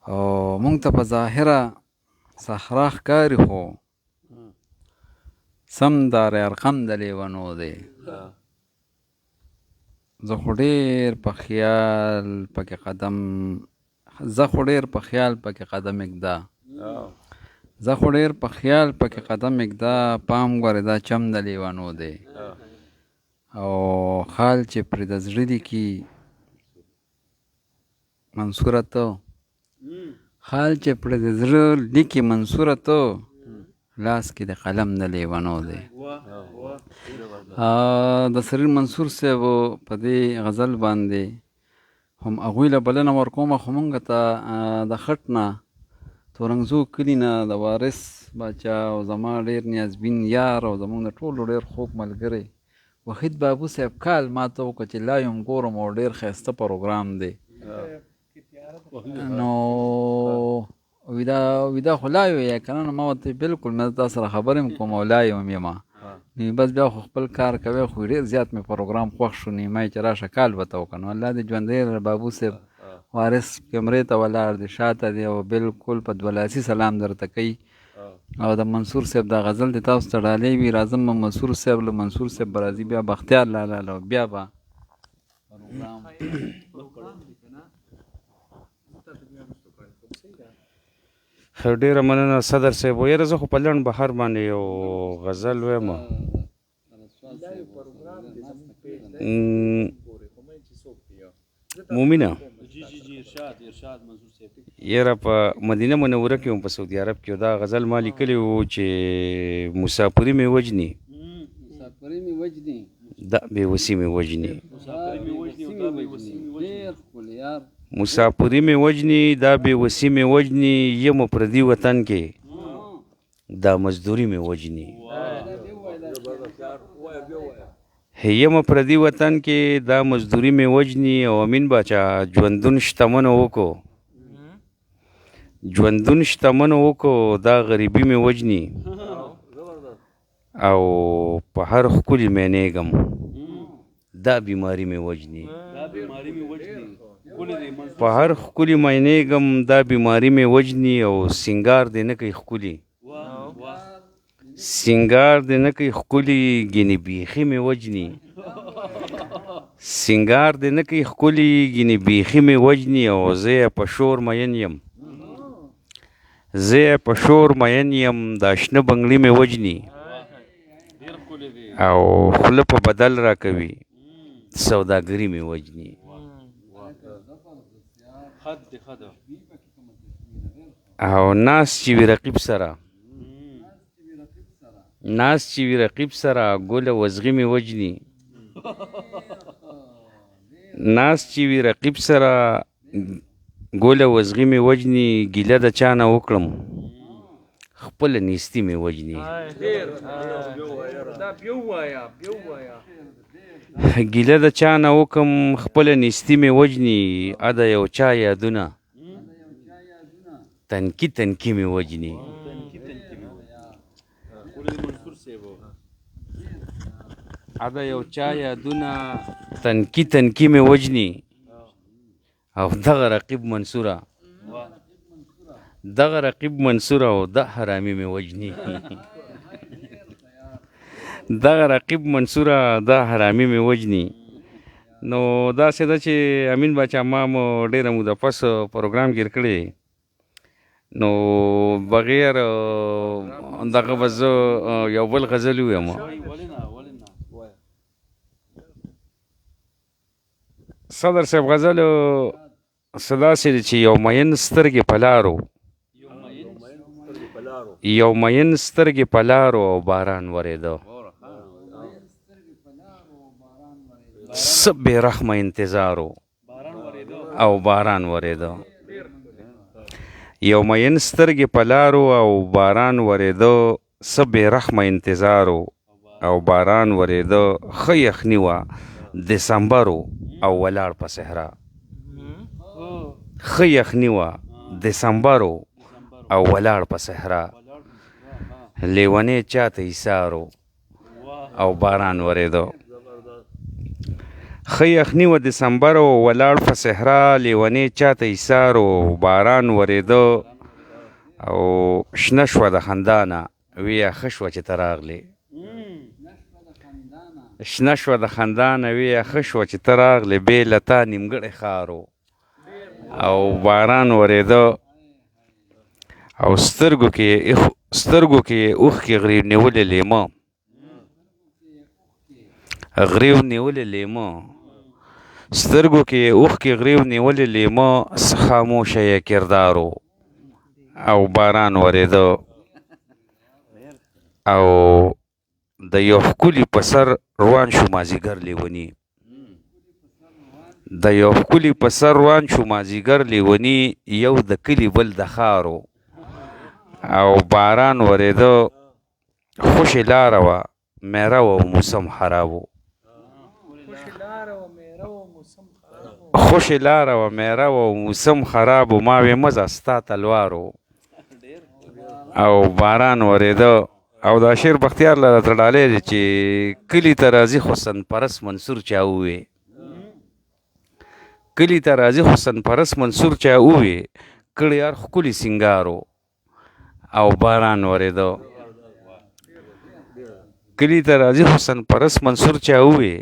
او مونږ ته په ظاهره صحرا ښکاري، خو سم دار ارقم د لیونو دی. زه خو ډېر په خیال پکې قدم، زه خو ډېر په خیال پکې قدم ږده، زه خو ډېر په خیال پکې قدم ږده، پام ګورې دا چم د لیونو دی. او خال چې پرې د زړه لیکي منصوره ته، خال چې پرې د زړه لیکي منصوره ته، لاس کې د قلم د لیونو دی. د سریر منصور صاحب په دې غزل باندې هم هغوی له بلنه ورکومه، خو مونږ ته د خټ نه تورنګزو کلي نه د وارث باچا او زما ډېر نیازبین یار او زمونږ د ټولو ډېر خوږ ملګری وحید بابو صاحب کال ما ته وکړه چې لا یم ګورم او ډېر ښایسته پروګرام دی. نو ویدا خو لا یې که نه، نو ما ورته بالکل مې تا سره خبرې هم کوم او لا یم یم. نو بس بیا خو خپل کار کوي، خو ډېر زیات مې پروګرام خوښ شو، نیمه یې چې راشه کال به ته وکړه. نو الله دې ژوندی لره بابو صاحب وارث کمرې ته ولاړ دی، شاته دی او بالکل په دوه لاسي سلام درته کوي. او د منصور صاحب دا غزل دې تاسو ته ډالۍ وي. راځم به منصور صاحب له منصور صاحب به راځي، بیا بختیار لالا له بیا به پروګرام. ډېره مننه صدر صاحب. یاره زه خو په لنډ بهر باندې یو غزل وایم. مومنه یاره په مدینه منوره کې هم په سعودي عرب کې دا غزل ما لیکلی و چې مسافري مې وجني، مسافري مې وجني، دا بې وسي مې وجني، ډېر ښکلی یار. مسافري مې وجني، دا بې وسي مې وجني، یم پردي وطن کې دا مزدوري مې وجني، یم پردي وطن کې دا مزدوري مې وجني. او امین باچا ژوندون شتمنو وکړو، ژوندون شتمنو وکړو، دا غریبي مې وجني، او په هر ښکلي مینېږم، دا بیماري مې وجني، په هر ښکلي مینېږم، دا بیماري مې وجني. او سینګار دې نه کوي ښکلي، سینګار دې نه کوي ښکلي، ګینې بیخي مې وجني، سینګار دې نه کوي ښکلي، ګینې بیخي مې وجني. او زه یې په شور مین یم، زه یې په شور مین یم، دا شنه بنګړي مې وجني، او خوله په بدل راکوي، سوداګري مې وجني. او ناس چې وي رقیب سره، ناس چې وي رقیب سره، ګله وزغي مې وجني، ناس چې وي رقیب سره، ګله وزغي مې وجني، ګیله د چا نه وکړم، خپله نیستي مې وجني، ګیله د چا نه وکم، خپله نیستي مې وجني. اده یو چا یادونه تنکي تنکي مې وجني. اده یو چا یادونه تنکي تنکي مې وجني. او دغه رقیب منصوره، دغه رقیب منصور او د حرامي مې وجني. دغه رقیب منصوره دا حرامي مې وجني. نو داسې ده چې امین باچا ما مو ډېره موده پس پروګرام ګیر کړی، نو بغیر دغه به زه یو بل غزل ووایم. صدر صاحب غزل څه داسې دی چې یو مین سترګې په لارو، یو مین سترګې په لارو او باران ورېده، څه بې رحمه انتظارو او باران ورېده. یو مین سترګې په لارو او باران ورېده، څه بې رحمه انتظارو او باران ورېده. ښه یخني وه دسمبر او ولاړ په صحرا، ښه یخني وه دسمبر او ولاړ په صحرا، لیونی چاته ایسارو او باران ورېده. ښه یخني وه دسمبر او ولاړ په صحرا، لیونی چاته ایسارو باران ورېده. او شنه شوه د خندا نه ویه ښه شوه چې ته راغلې، شنه شوه د خندا نه ویه ښه شوه چې ته راغلې، بې له تا نیمګړی ښار و او باران ورېده. او سترګو کې سترګو کې یې اوښکې غریو نیولې لیمه، غریو نیولې لیمه، سترګو کې یې اوښکې غریو نیولې لیمه، څه خاموشه یې کردار و او باران ورېده. او د یو ښکلي په سر روان شو مازیګر لیوني، د یو ښکلي په سر روان شو مازیګر لیوني، یو د کلي بل د ښارو او باران ورېده. خوشې لاره وه میره وه او موسم خراب و، خوشې لاره وه میره وه او موسم خراب و، ما وې مه ځه ستا تلوار و او باران ورېده. او دا شعر بختیار له راته ډالۍ دی چې کلي ته راځي حسن پرست منصور چا ووې، کلي ته راځي حسن پرست منصور چا ووې، کړی یار ښکلي سینګارو او باران ورېده. کلي ته راځي حسن پرست منصور چا ووې،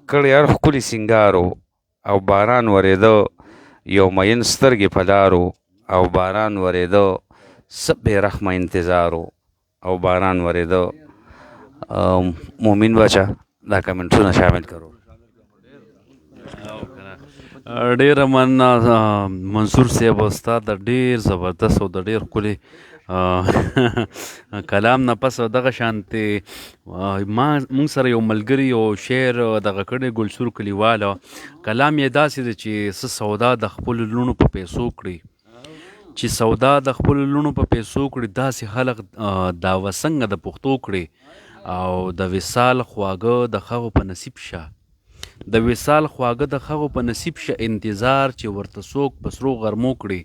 کړی یار ښکلي سینګارو او باران ورېده. یو مین سترګې په لارو او باران ورېده، څه بې رحمه انتظارو او باران ورېده. مومن باچا دا کمنټونه شامل کرو. ډیره مننه منصور صاحب، استاد ډیر زبردست او د ډیر ښکلي کلام نه پس دغه شانتې ما مونږ سره یو ملګری یو شعر دغه کړی ګلسور کلیواله، کلام یې داسې دی چې څه سودا د خپلو لوڼو په پیسو کړي، چې سودا د خپلو لوڼو په پیسو کړي، داسې خلک دعوه څنګه د پښتو کړي. او د وصال خواږه د خغو په نصیب شه، د وصال خواږه د خغو په نصیب شه، انتظار چې ورته څوک په سرو غرمو کړي.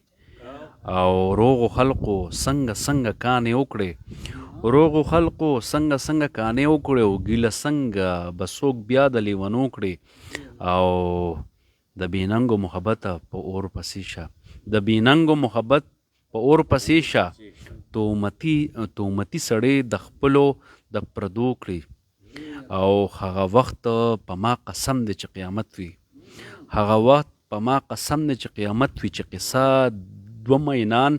او روغو خلقو څنګه څنګه کانې وکړي، روغو خلقو څنګه څنګه کانې وکړي، او ګیله څنګه به څوک بیا د لیونو کړي. او د بیننګو محبت په اور پسې شه، د بیننګو محبت په اور پسې شه، تومتي سړی د خپلو د پردو کړي. او هغه وخت په ما قسم دی چې قیامت وي، هغه وخت په ما قسم دی چې قیامت وي، چې قصه دوه مینان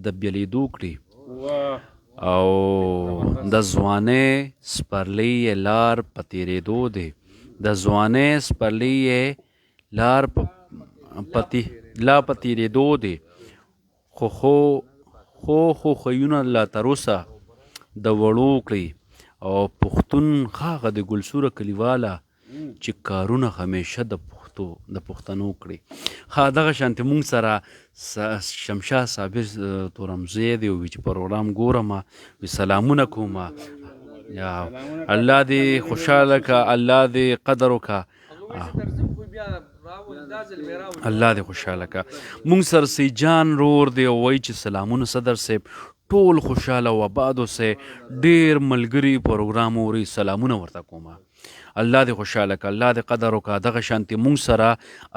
د بیلیدو کړي. او د ځوانۍ سپرلۍ یې لار په تېرېدو دی، د ځوانۍ سپرلۍ یې لار لا په تېرېدو دی، خو خو خو خو خویونه لا تر اوسه د وړو کړي. او پښتون هغه د ګلسوره کلیواله چې کارونه همیشه د پښتو د پښتنو کړي. ښه دغه شانتې مونږ سره شمشاه صابر تورمزی دی وي چې پروګرام ګورم وي، سلامونه کوم، یا الله دې خوشاله که، الله دې قدر وکړه، الله دې خوشاله که. مونږ سره سیجان رور دی او وایي چې سلامونه صدر صاحب، ټول خوشاله او آباد اوسئ، ډیر ملګري پروګرام اوري، سلامونه ورته کوم. الله دې خوشاله که، الله دې قدر وکړه. دغه شانتې مونږ سره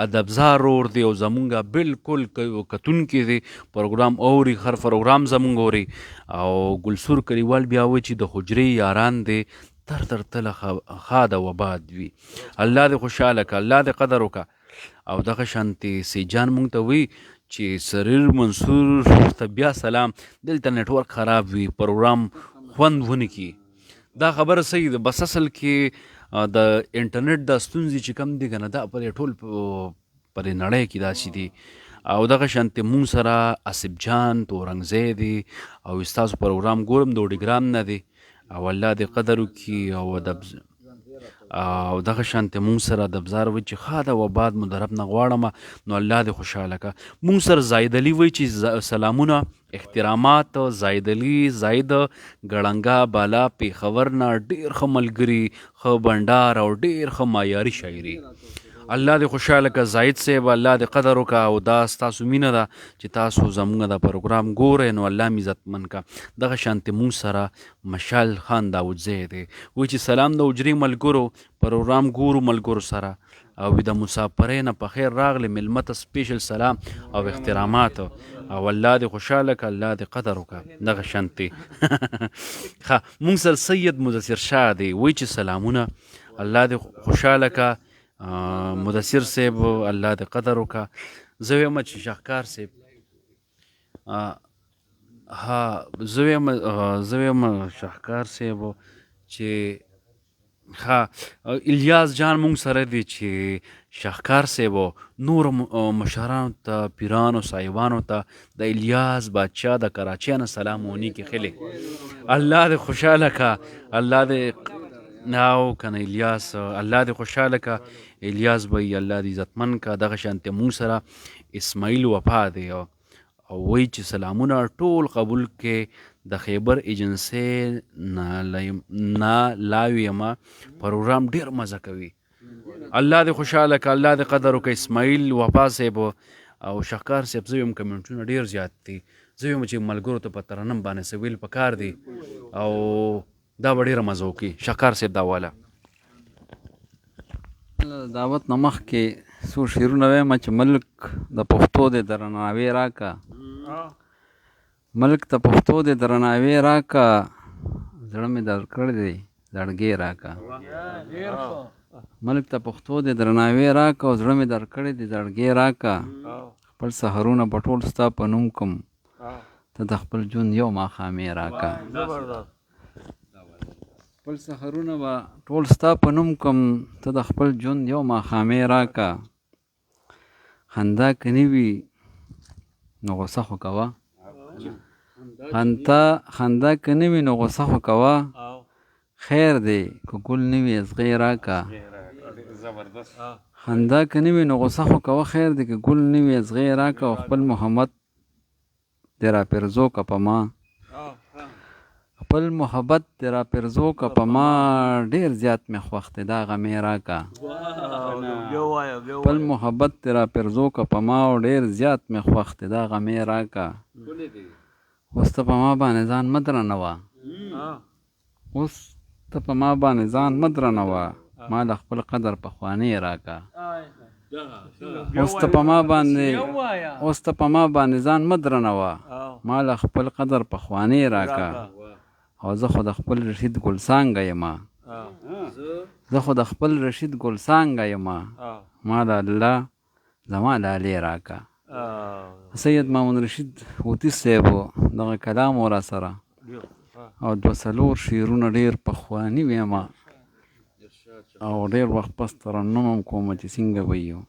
ادبزار رور دی او زمونږ بالکل کتونکي دی، پروګرام اوري، هر پروګرام زمونږ اوري. او ګلسور کلیوال بیا وایي چې د حجرې یاران دی تر تر تله ښاد او آباد وي. الله دې خوشاله که، الله دې قدر وکړه. او دغه شانتې سیجان مونږ ته وایي چې سریر منصور ته بیا سلام، دلته نټورک خراب وي، پروګرام خوند ونه کړي. دا خبره صحیح ده، بس اصل کې د انټرنیټ دا ستونزې چې کم دي که نه، دا په دې ټول په دې نړۍ کې داسې دي. او دغه شانتې مونږ سره آصف جان تورنګزی دی او ستاسو پروګرام ګورم د وډیګرام نه دی، او الله دې قدر وکړي. او او دغه شانتې مونږ سره ادبزار وایي چې ښاد او آباد مو د رب نه غواړم، نو الله دې خوشحاله کړه. مونږ سره زاهد علي وایي چې سلامونه احترامات، زاهد علي زاهد ګړنګا بالا پېښور نه، ډېر ښه ملګري، ښه بنډار او ډېر ښه معیاري شاعري. الله دې خوشحاله کړه زاهد صاحب، الله دې قدر وکړه. او دا ستاسو مینه ده چې تاسو زمونږ دا پروګرام ګورئ، نو الله مې عزتمن کړه. دغه شانتې مونږ سره مشال خان داودزی دی، وایي چې سلام د حجرې ملګرو، پروګرام ګورو ملګرو سره، او د مسافرۍ نه په خیر راغلې مېلمه ته سپیشل سلام او احترامات، او الله دې خوشحاله کړه، الله دې قدر وکړه. دغه شانتې ښه مونږ سره سید مدثر شاه دی، وایي چې سلامونه، الله دې خوشحاله کړه مدثر صاحب، الله دې قدر وکړه. زه وایم چې شاهکار صاحب، ها زه وایم شاهکار صاحب چې ها الیاس جان مونږ سره دی چې شاهکار صاحب نور مشرانو ته، پیرانو صاحبانو ته د الیاس بادشاه د کراچۍ نه سلام ونی کې خلې. الله دې خوشحاله کړه، الله دې ناو کنه الیاس، الله دې خوشحاله کړه الیاس بھائی، الله دې عزتمن کړه. دغه شانتې مونږ سره اسماعیل وفا دی او وایي چې سلامونه ټول قبول کې د خیبر ایجنسۍ نه لاوي یم، پروګرام ډېر مزه کوي. الله دې خوشحاله کړه، الله دې قدر وکړه اسماعیل وفا صاحب. او شهکار صاحب زه وایم کمنټونه ډېر زیات دي، زه وایم چې ملګرو ته په ترنم باندې څه ویل پکار دي، او دا به ډېره مزه وکړي. شهکار صاحب دا واله دعوت نه مخکې څو شعرونه وایم چې ملک د پښتو دې درناوی راکه، ملک د پښتو دې درناوی راکه، زړه مې درکړی دی زړګی راکه. ملک د پښتو دې درناوی راکه او زړه مې درکړی دی زړګی راکه، خپل سهارونه به ټول ستا په نوم کوم، ته د خپل ژوند یو ماښامې راکه. خپل سهارونه به ټول ستا په نوم کوم، ته د خپل ژوند یو ماښامې راکه. خندا که نه وي نو غوسه خو کوه، خندا که نه وي نو غوسه خو کوه، خیر دی که ګل نه وي ازغی راکه. خندا که نه وي نو غوسه خو کوه، خیر دی که ګل نه وي ازغی راکه. او خپل محبت دې راپرزو که په ما، خپل محبت دې راپرزو که په ما، ډېر زیات مې خوښ دی دا غمې راکه. خپل محبت دې راپرزو که په ما، او ډېر زیات مې خوښ دی دا غمې راکه. اوس ته په ما باندې ځان مه درنوه، اوس ته په ما باندې ځان مه درنوه، ما له خپل قدر پخوانی راکه. اوس ته په ما باندې، اوس ته په ما باندې ځان مه درنوه، ما له خپل قدر پخوانی راکه. او زه خو د خپل رشید ګل څانګه یم، زه خو د خپل رشید ګل څانګه یم، ما له الله زما لالې راکه. سید مامون رشید هوتي صاحب دغه کلام و را سره، او دوه څلور شعرونه ډېر پخواني وایم، او ډېر وخت پس ترنم هم کوم چې څنګه به یو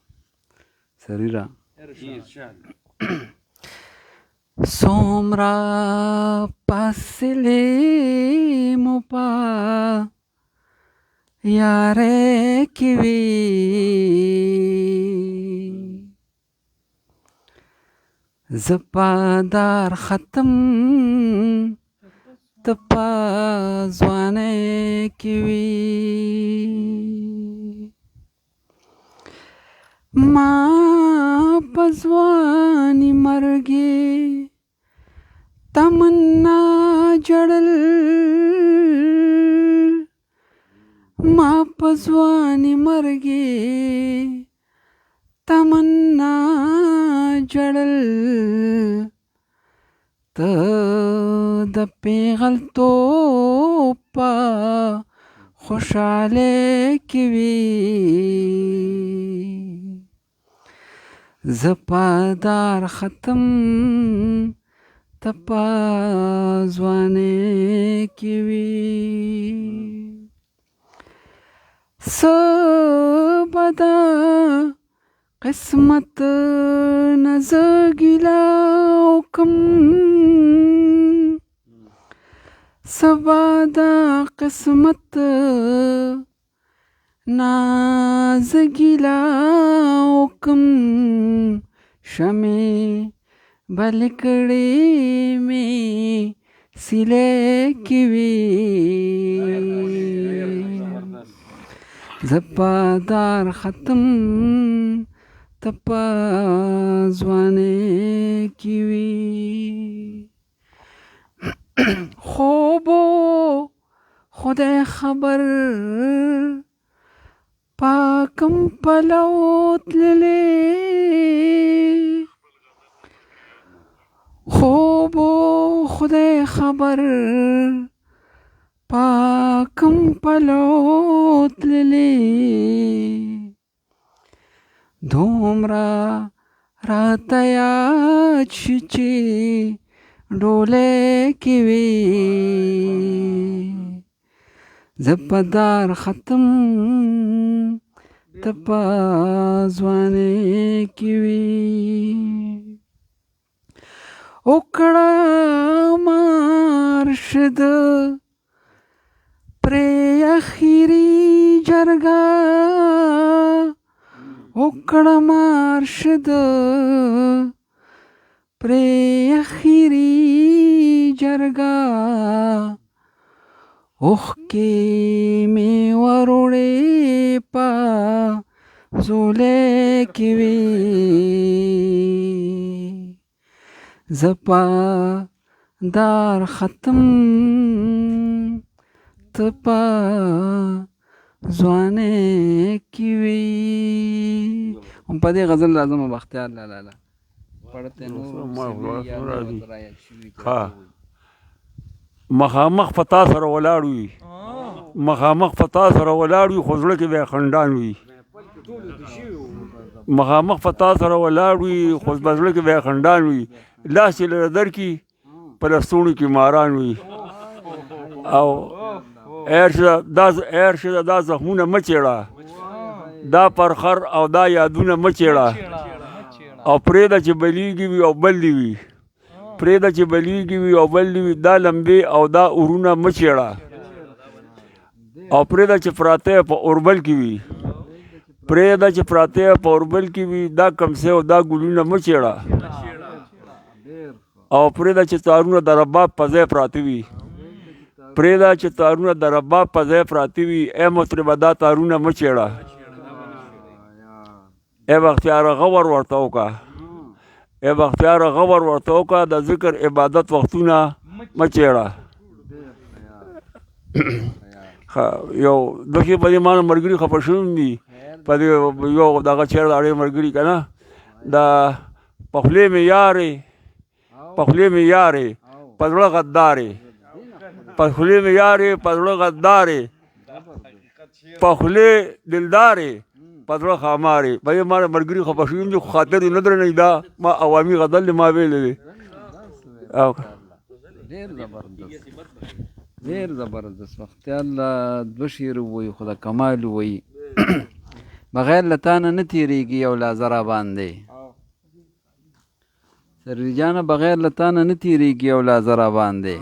سریره. څومره فاصلې مو په یارۍ کې وي، زه په دار ختم ته په ځوانۍ کې وي، ما په ځواني مرګي تمنا جړل، ما په ځواني مرګي تمنا جړل، ته د پیغلتوب په خوشحالۍ کې وي. زه په دار ختم، ته په ځوانۍ کې وي. څه به د قسمت نه زه ګیله وکم، څه به د قسمت نه زه ګیله وکم، شمې بل کړې مې سیلې کې وي. زه په دار ختم، ته په ځوانۍ کې وي. خوبو خدای خبر پاکم پلو تللی، خوبو خدای خبر پاکم پلو تللی، دومره راته یاد شي چې ډولۍ کې وي. زه په دار ختم، ته په ځوانۍ کې وي. وکړه مرشد پرې اخري جرګه، وکړه مرشد پرې اخري جرګه، اوښکې مې وروړې په ځولۍ کې وي. زه په دار ختم، ته په ځوانۍ کې وي. هم په دې غزل راځم بختیار لالا پړته نور. ما خو راځي. ښه، مخامخ په تا سره ولاړ وي، مخامخ په تا سره ولاړ وي، خو زړه کې بیا خندان وي. مخامخ په تا سره ولاړ وي، خو په زړه کې بیا خندان وي. لاس یې له درکي، په لستوڼي کې ماران وي. او دا ارشد دا زخمونه مه چېړه، دا پرخر او دا یادونه مه چېړه. او پرېږده چې بلیږي وي او بل دي وي، پرېږده چې بلیږي وي او بل دي وي، دا لمبې او دا اورونه مه چېړه. او پرېږده چې پراته په اوربل کې وي، پرېږده چې پراته په اوربل کې وي، دا کمسې او دا ګلونه مه چېړه. او پرېږده چې تارونه د رباب په ځای پراته وي، پرېږده چې تارونه د رباب په ځای پراته وي، ای مطربه دا تارونه مه چېړه. ای بختیاره غور ورته وکړه، ای بختیاره غور ورته وکړه، د ذکر عبادت وختونه مه چېړه. یو دښې په دې ما نه ملګري خفه شوي هم دي په دې یو دغه چېرې د اړې ملګري که نه، د په خولې مې یارې، په خولې مې یارې په زړه غدارې، په خولې مې یارې په زړه غدارې، په خولې دلدارې په زړه ښامارې. په دې ما نه ملګري خفه شوي هم دي، خو خاطر یې نه درنوي. دا ما عوامي غزل دی، ما ویلی دی. ډېر زبردست، ډېر زبردست. بختیار له دوه شعر ووایي، خو د کمال ووایي. بغیر له تا نه نه تېرېږي یو لازه را باندې، سروي جانه بغیر له تا نه نه تېرېږي یو لازه را باندې،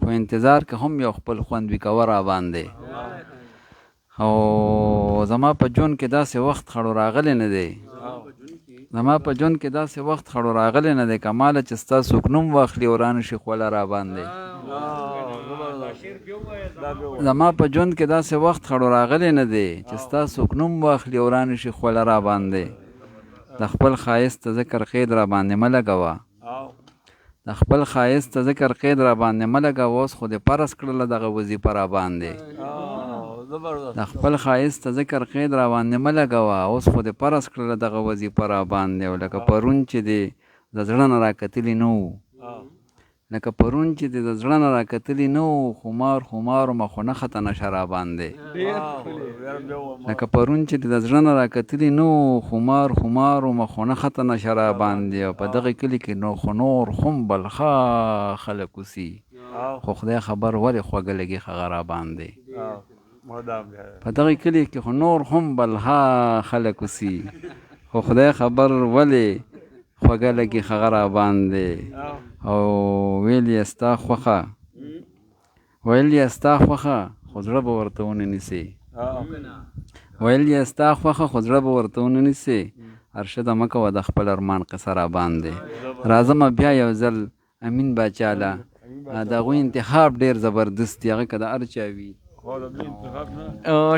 خو انتظار که هم یو خپل خوند وي کوه را باندې. او زما په ژوند کې داسې وخت خړو راغلی نه دی، زما په ژوند کې داسې وخت خړو راغلی نه دی، کماله چې ستا څوک نوم واخلي او رانه شي خوله را باندې. زما په ژوند کې داسې وخت خړو راغلی نه دی، چې ستا څوک نوم واخلي او رانه شي خوله را باندې. د خپل ښایست د ذکر قید را باندې مه لګوه، د خپل ښایست د ذکر قید را باندې مه لګوه، اوس خو دې فرض کړله دغه وظیفه را باندې. د خپل ښایست ته ذکر قید را باندې مه لګوه. اوس خو دې فرض کړله دغه وظیفه را باندې، او لکه پرون چې دې د زړه نه راکتلي نه وو، لکه پرون چې دې د زړه نه راکتلي نه وو، خمار خمار ومه خو نه خطا نشه را باندې. لکه پرون چې دې د زړه نه راکتلي نه وو، خمار خمار ومه خو نه خطا نشه را باندې. او په دغه کلي کې نو خو نور هم بلخا خلک اوسي، خو خدای خبر ولې خوږه لګي هغه را باندې. په دغه کلي کې خو نور هم بلها خلک اوسي، خو خدای خبر ولې خوږه لګي هغه را باندې. او ویل یې ستا خوښه، ویل یې ستا خوښه خو زړه به ورته ونه نیسې، ویل یې ستا خوښه خو زړه به ورته ونه نیسې. ارشده مه کوه د خپل ارمان قصه را باندې. راځمه بیا یو ځل امین باچا له، د هغوی انتخاب ډېر زبردست دی، هغه که د هر چا وي.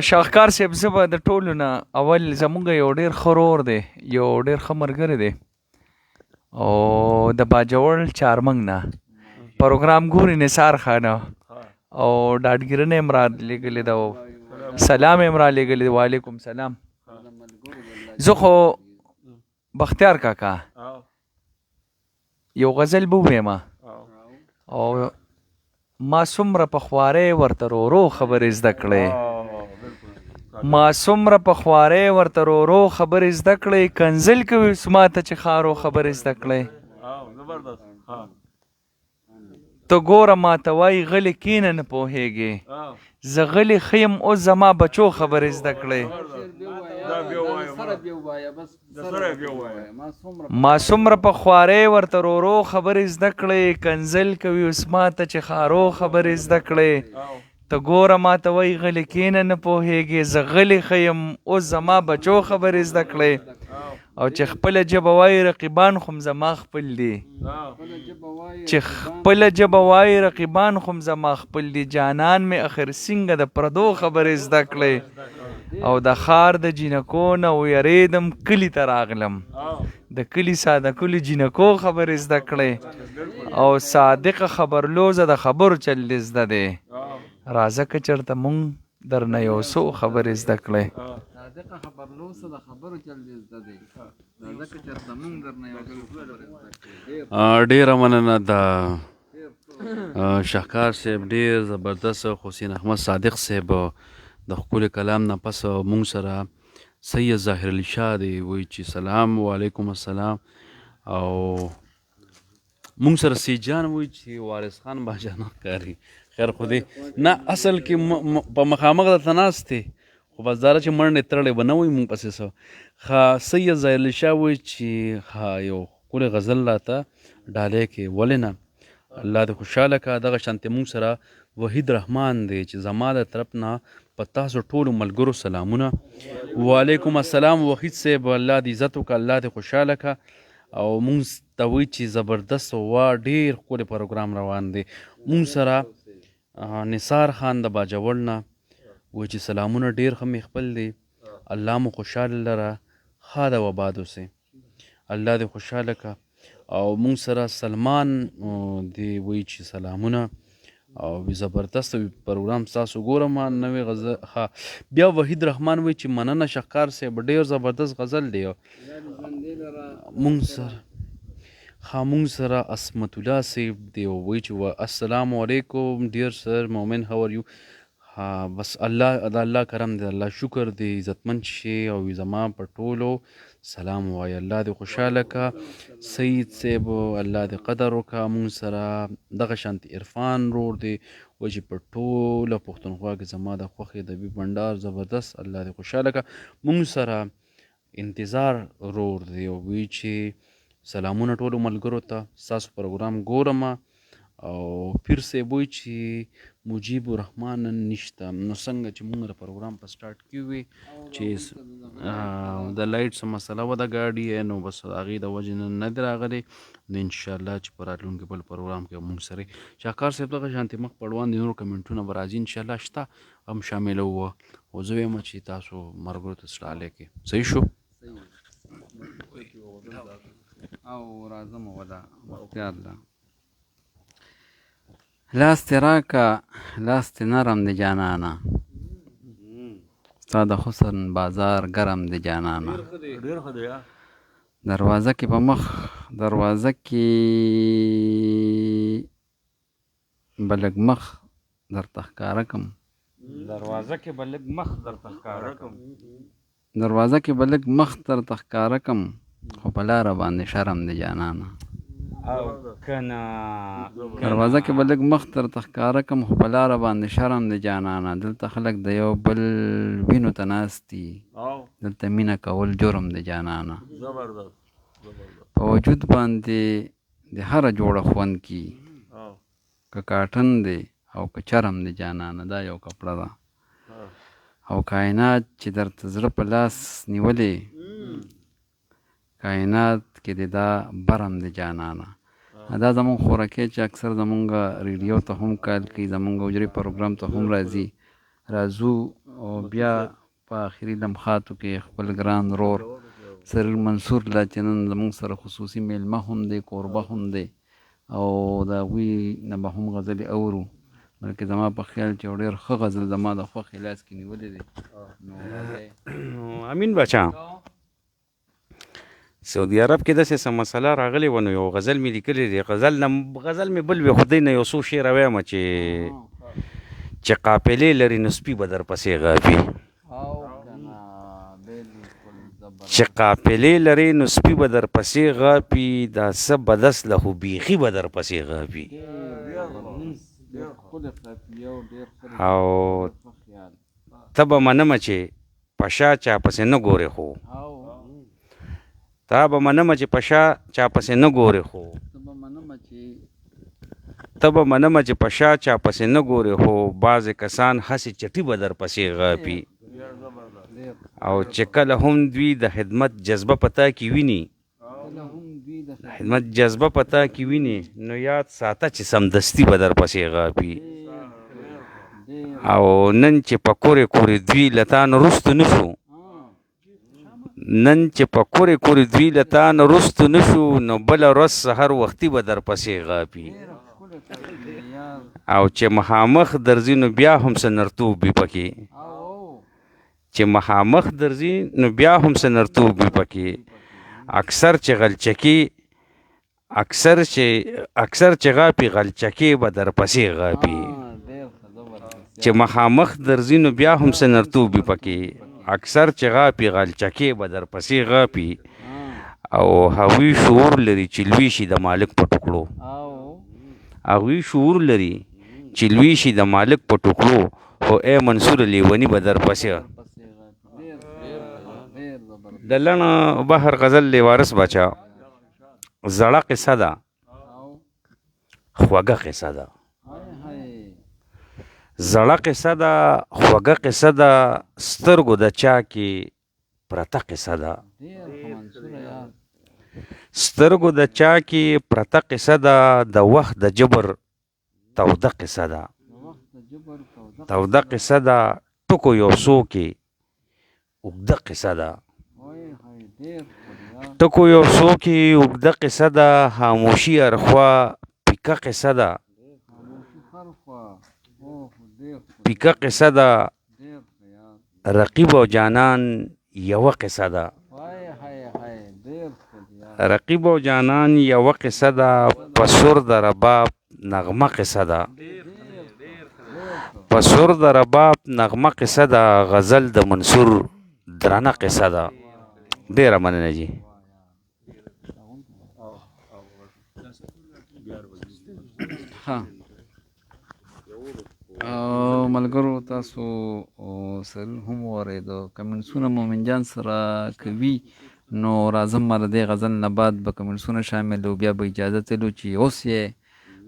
شاهکار صاحب، زه به د ټولو نه اول زمونږ یو ډېر ښه ورور دی، یو ډېر ښه ملګری دی، او د باجوړ چارمنګ نه پروګرام ګوري، نثار خانه، او ډاډګیرنه یې هم رالېږلې ده، او سلام یې هم رالېږلی دی. وعلیکم سلام. زه خو بختیار کاکا یو غزل به ووایم، او ما څومره په خوارۍ ورته رورو خبرې زده کړې، ما څومره په خوارۍ ورته رورو خبرې زده کړې، کنځل کوي اوس ما ته چې خارو خبرې زده کړې. ته ګوره ما ته وایي غلې کښېنه نه پوهېږې، زه غلې ښه یم اوس زما بچو خبرې زده کړې. ما څومره په خوارۍ ورته رورو خبرې زده کړې، کنځل کوي اوس ما ته چې خارو خبرې زده کړې. ته ګوره ما ته وایي غلې کښېنه نه پوهېږې، زه غلې ښه یم اوس زما بچو خبرې زده کړې. او چې خپله ژبه وایي رقیبان خو هم زما خپل دي، چې خپله ژبه وایي رقیبان خو هم زما خپل دي، جانان مې اخر څنګه د پردو خبرې زده کړې. او د ښار د جینکو نه ویرېدم کلي ته راغلم، د کلي ساده کلي جینکو خبرې زده کړې. او صادقه خبرلوزه د خبرو چل دې زده دی، راځه که چېرته مونږ درنه یو څو خبرې زده کړې. صادقه خبرلوسه د خبرو چل دې زده دی، راځه که چېرته مونږ درنه یو څو خبرې زده کړې. ډېره مننه د شهکار صاحب، ډېر زبردست. حسین احمد صادق صاحب د ښکلي کلام نه پس مونږ سره سید ظاهر علي شاه دی، وایي چې سلام وعلیکم السلام. او مونږ سره سیجان وایي چې وارث خان باچا نه ښکاري، خیر خو دی نه، اصل کې په مخامخ درته ناست دی، خو بس دا چې منډې ترړې به نه وایي مونږ پسې څه. ښه سید ظاهر علي شاه وایي چې ښه یو ښکلی غزل راته ډالۍ کړې، ولې نه، الله دې خوشحاله کړه. دغه شانتې مونږ سره وحید رحمان دی چې زما د طرف نه په تاسو ټولو ملګرو سلامونه. وعلیکم السلام وحید صاحب، الله دې عزت وکړه، الله دې خوشحاله کړه. او مونږ ته وایي چې زبردست وا ډېر ښکلی پروګرام روان دی. مونږ سره نثار خان د باجوړ نه وایي چې سلامونه، ډېر ښه مې خپل دی، الله مو خوشحاله لره، ښاد او آباد اوسئ، الله دې خوشحاله کړه. او مونږ سره سلمان دی وایي چې سلامونه او زبردست پروګرام تاسو ګورم نوې غزل. ښه بیا وحید رحمان وایي چې مننه شهکار صاحب، ډېر زبردست غزل دی. مونږ سره ښه مونږ سره عصمت الله صاحب دی وایي چې السلام علیکم ډیر سر مومن، هاو ار یو؟ ها بس الله د الله کرم دی، الله شکر دی، عزتمن شي او زما په ټولو سلام وایي، الله دې خوشحاله کا سید صاحب، الله دې قدر وکا. مونږ سره دغه شانتي عرفان رور دی وایي چې په ټوله پښتونخوا کې زما د خوښې ادبي بنډار زبردست، الله دې خوشحاله کا. مونږ سره انتظار رور دی وایي چې سلامونه ټولو ملګرو ته، ستاسو پروګرام ګورم. او پیر صاحب وایي چې مجیب الرحمن نن نشته، نو څنګه چې مونږ د پروګرام په سټارټ کې وي چې د لایټ څه مسله وه د ګاډي، نو بس هغې د وجې نن نه دی راغلی، نو انشاءالله چې په راتلونکي بل پروګرام کې مونږ سره شاهکار صاحب دغه شانتې مخ په وړاندې نور کمنټونه به راځي انشاءالله شته هم شاملوو. خو زه وایم چې تاسو ملګرو ته ډالۍ کړئ. صحیح شو؟ او راځم ولا بختیار له لاس دې راکه، لاس دې نرم دی جانانه، ستا د حسن بازار ګرم دی جانانه. ډېر ښه دی. دروازه کې په مخ، دروازه کې به لږ مخ درته ښکاره کم. دروازه کې به لږ مخ درته ښکاره کم. دروازه کې به لږ مخ درته ښکاره کم، خو په لاره باندې شرم دی جانانه. او کنه. دروازه کې به لږ مخ درته ښکاره کم، خو په لاره باندې شرم دی جانانه. دلته خلک د یو بل وینو ته ناست دي، دلته مینه کول جرم دی جانانه. زبردست. په وجود باندې د هره جوړه خوند کی، که کاټن دی او که چرم دی جانانه. دا یو کپړه ده. او کائنات چې درته زړه په لاس نیولې، کائنات کې دې دا برم دی جانانه. دا زمونږ خورکې چې اکثر زمونږ ریډیو ته هم کال کوي، زمونږ حجرې پروګرام ته هم راځي، راځو او بیا په آخري لمحاتو کې خپل ګران ورور سریر منصور لا چې نن زمونږ سره خصوصي میلمه هم دی، کوربه هم دی، او د هغوی نه به هم غزلې اورو. بلکې زما په خیال چې یو ډېر ښه غزل زما د خوښې لاس کې نیولی دی. نو راځئ. امین بچا، سعودي عرب کې داسې څه مسله راغلې وه، نو یو غزل مې لیکلی دی. غزل نه غزل مې بل وي، خو دی نه یو څو شعره وایم چې قافلې لري نو سپي به درپسې غاپي. چې قافلې لري نو سپي به درپسې غاپي، دا څه بدس له خو بیخي به درپسې غاپي. او ته به منمه چې په شا چا پسې نه ګورې، خو تا به منمه چې په شا چا پسې نه ګورې، خو ته به منمه چې په شا چا پسې نه ګورې، خو بعضې کسان هسې چټي به درپسې غاپي. او چې کله هم دوی د خدمت جذبه په تا کې ویني، خدمت جذبه په تا کې ویني، نو یاد ساته چې سمدستي به درپسې غاپي. او نن چې په کورې کورې دوی له تا نه وروستو نه شو، نن چې په کورې کورې دوی له تا نه وروستو نه شو، نو بله ورځ سهار وختي به درپسې غاپي. او چې مخامخ درځي نو بیا هم څه نرتوب وي پکې، چې مخامخ درځي نو بیا هم څه نرتوب وي پکې. اکثر چې غلچکي، اکثر چې غاپي غلچکي به درپسې غاپي. چې مخامخ درځي نو بیا هم څه نرتوب وي پکې، اکثر چې غاپي غلچکې به درپسې غاپي. او هغوی شعور لري چې لوی شي د مالک په ټوکړو، هغوی شعور لري چې لوی شي د مالک په ټوکړو، خو ای منصور لیوني به درپسې. د لڼه بحر غزل دی وارث بچا، زړه قصه ده خوږه قصه ده، زړه قصه ده خوږه قصه ده، سترګو د چا کې پرته قصه ده، سترګو د چا کې پرته قصه ده، د وخت د جبر توده قصه ده، توده قصه ده، ټکو یو څو کې اوږده قصه ده، ټکو یو څو کې اوږده قصه ده، خاموشي هرخوا پیکه قصه ده، پیکه قصه ده، رقیب او جانان یوه قصه ده، رقیب او جانان یوه قصه ده، په سر د رباب نغمه قصه ده، په سر د رباب نغمه قصه ده، غزل د منصور درنه قصه ده. ډېره مننه جی. ښه ملګرو، تاسو سرور هم واورېدو. کمنټسونه مومن جان سره کوي، نو راځم ما د دې غزل نه بعد به کمنټسونه شامل او بیا به اجازه تلو چې اوس یې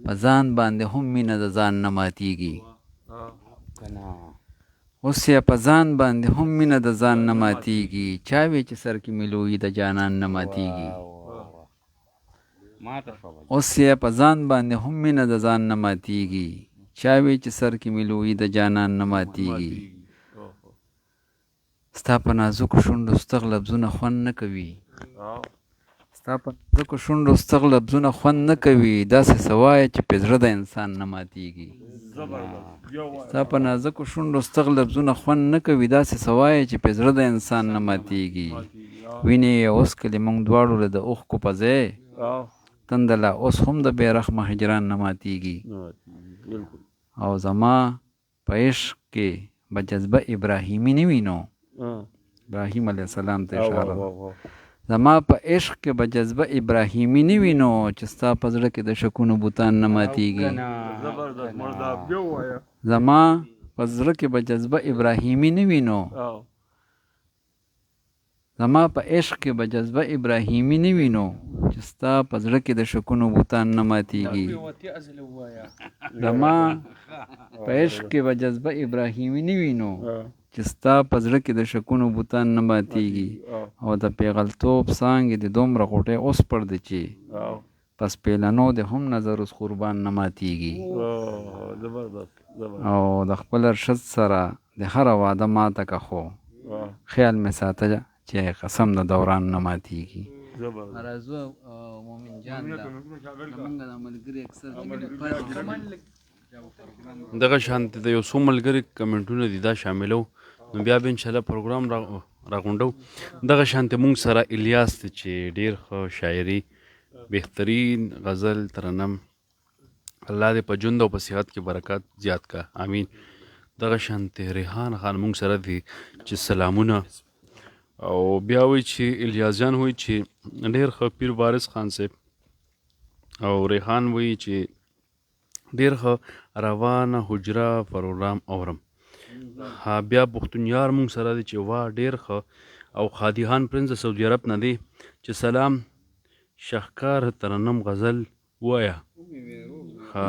په ځان باندې هم مینه د ځان نه ماتېږي. اوس یې په ځان باندې هم مینه د ځان نه ماتېږي، چا وی چې سر کې مې لویي د جانان نه ماتېږي. اوس یې په ځان باندې هم مینه د ځان نه ماتېږي، چا وی چې سر کې مې لویي د جانان نه ماتېږي. ستا په نازکو شونډو ستغ لفظونه خوند نه کوي، ستا په نازکو شونډو ستغ لفظونه خوند نه کوي، داسې څه وایه چې پې زړه د انسان نه ماتېږي. ستا په نازکو شونډو ستغ لفظونه خوند نه کوي، داسې څه وایه چې پې زړه د انسان نه ماتېږي. وینې یې وڅکلې موږ دواړو له د اوښکو په ځای، تنده لا اوس هم د بې رحمه هجران نه ماتېږي. او زما په عشق کې به جذبه ابراهیمي نه وي نو ابراهیم علیه السلام ته اشاره ده. زما په عشق کې به جذبه ابراهیمي نه وي نو چې ستا په زړه کې د شکونو بوتان نه ماتېږي. زما په زړه کې به جذبه ابراهیمي نه وي نو زما په عشق کې به جذبه ابراهیمي نه وي نو چې ستا په زړه کې د شکونو بوتان نه ماتېږي. زما په عشق کې به جذبه ابراهیمي نه وي نو چې ستا په زړه کې د شکونو بوتان نه ماتېږي. او د پېغلتوب څانګې دې دومره غوټۍ وسپړدې چې په سپېلنو دې هم نظر اوس قربان نه ماتېږي. او د خپل ارشد سره دې هره وعده ماته که خو خیال مې ساته چې قسم د دوران نه ماتېږي. راځو مومن جان دا زمونږ د ملګري اکثر دغه شان د یو څو ملګري کمنټونه دي دا شاملو، نو بیا به انشاءالله پروګرام راغونډو. دغه شان ته مونږ سره الیاس دی چې ډیر ښه شاعري، بهترین غزل ترنم، الله دې په ژوند او په صحت کې برکت زیات کا، امین. دغه شان ته ریحان خان مونږ سره دی چې سلامونه. او بیا وایي چې الیاس جان وایي چې ډیر ښه پیر وارث خان صاحب، او ریحان وایي چې ډیر ښه روانه حجره پروګرام اورم. ها بیا پښتون یار مونږ سره دی چې وا ډیر ښه. او خادي خان پرنس د سعودي عرب نه دی چې سلام شهکار ترنم غزل وایا. ها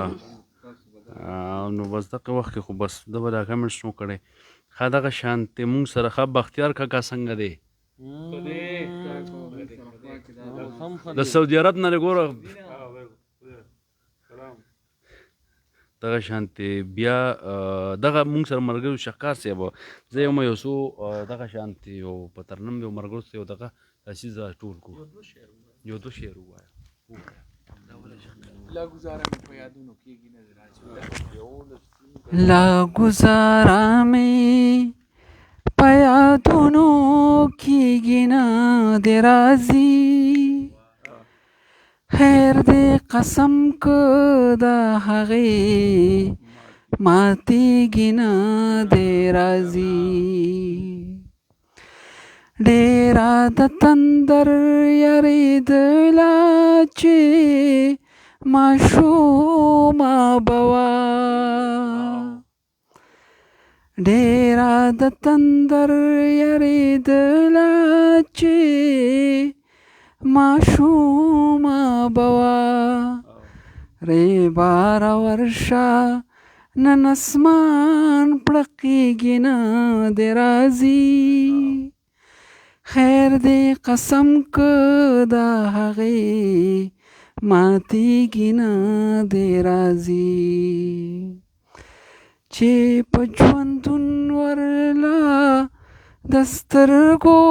نو بس دغه وخت کې خو بس ده به دا کمنټس نو کړی. ښه دغه شان ته مونږ سره ښه بختیار کاکا څنګه دی د سعودي عرب نه دی ګوره. دغه شانتې بیا دغه مونږ سره ملګرو شهکار صاحب، زه یم یو څو دغه شانتې یو په ترنم یو ملګرو سره یو دغه څیز ټول کو، یو دوه شعر ووایه. لا ګزاره مې په یادونو کېږي نه راځي. لا ګزاره مې په یادونو کېږي نه دې راځي، خیر دې قسم که د هغې ماتېږي نه دې راځي. ډېره د تندر یارېدله چې ماشومه به وه، ډېره د تندر یارېدله چې ماشومه به وه. ریباره ورشه نن اسمان پړقېږي نه دې راځي، خیر دې قسم که د هغې ماتېږي نه دې راځي. چې په ژوندون ورله د سترګو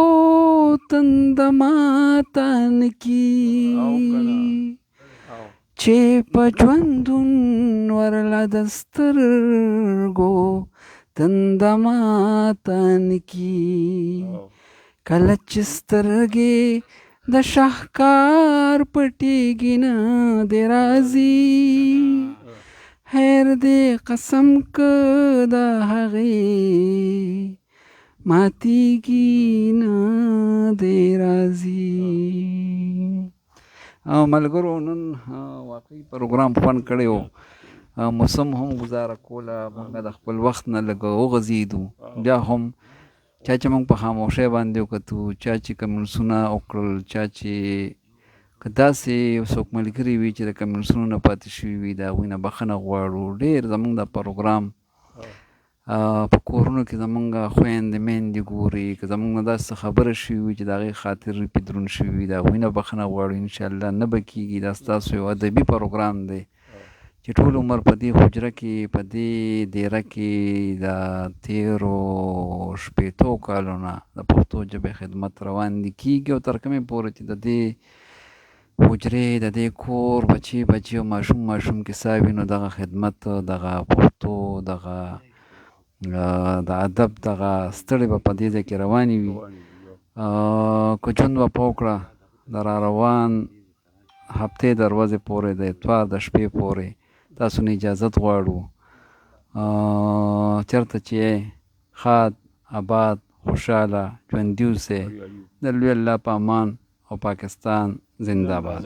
تنده ماته نه کي، چې په ژوندون ورله د سترګو تنده ماته نه کي. کله چې سترګې د شهکار پټېږي نه دې راځي، خیر دې قسم که د هغې ماتېږي نه دې راځي. ملګرو نن واقعي پروګرام خوند کړی و، موسم هم ګزاره کوله، موږ د خپل وخت نه لږ وغځېدو، بیا هم چا چې موږ په خاموشۍ باندې وکتو، چا چې کمنټسونه وکړل، چا چې که داسې یو څوک ملګري وي چې د کمنټسونو نه پاتې شوي وي، د هغوی نه بخښنه غواړو. ډېر زموږ دا پروګرام په کورونو کې زمونږ خویندې میندې ګوري، که زمونږ نه داسې خبره شوي وي چې د هغې خاطر پې دروند شوي وي، د هغوی نه بخښنه غواړو. انشاءالله نه به کېږي. دا ستاسو یو ادبي پروګرام دی چې ټول عمر په دې حجره کې، په دې دیره کې د تېرو 60 کالو نه د پښتو ژبې خدمت روان دي کېږي، او تر کومې پورې چې د دې حجرې، د دې کور بچی بچی او ماشوم ماشوم کې ساه وي، نو دغه خدمت، دغه پښتو، دغه د ادب دغه ستړې به په دې ځای کې روانې وي. که ژوند وفا وکړه، د را روان هفتې د ورځې پورې، د اتوار د شپې پورې تاسو نه اجازت غواړو. چېرته چې ښاد، اباد، خوشحاله، ژوندي اوسئ. د لوی الله په امان او پاکستان زنده باد.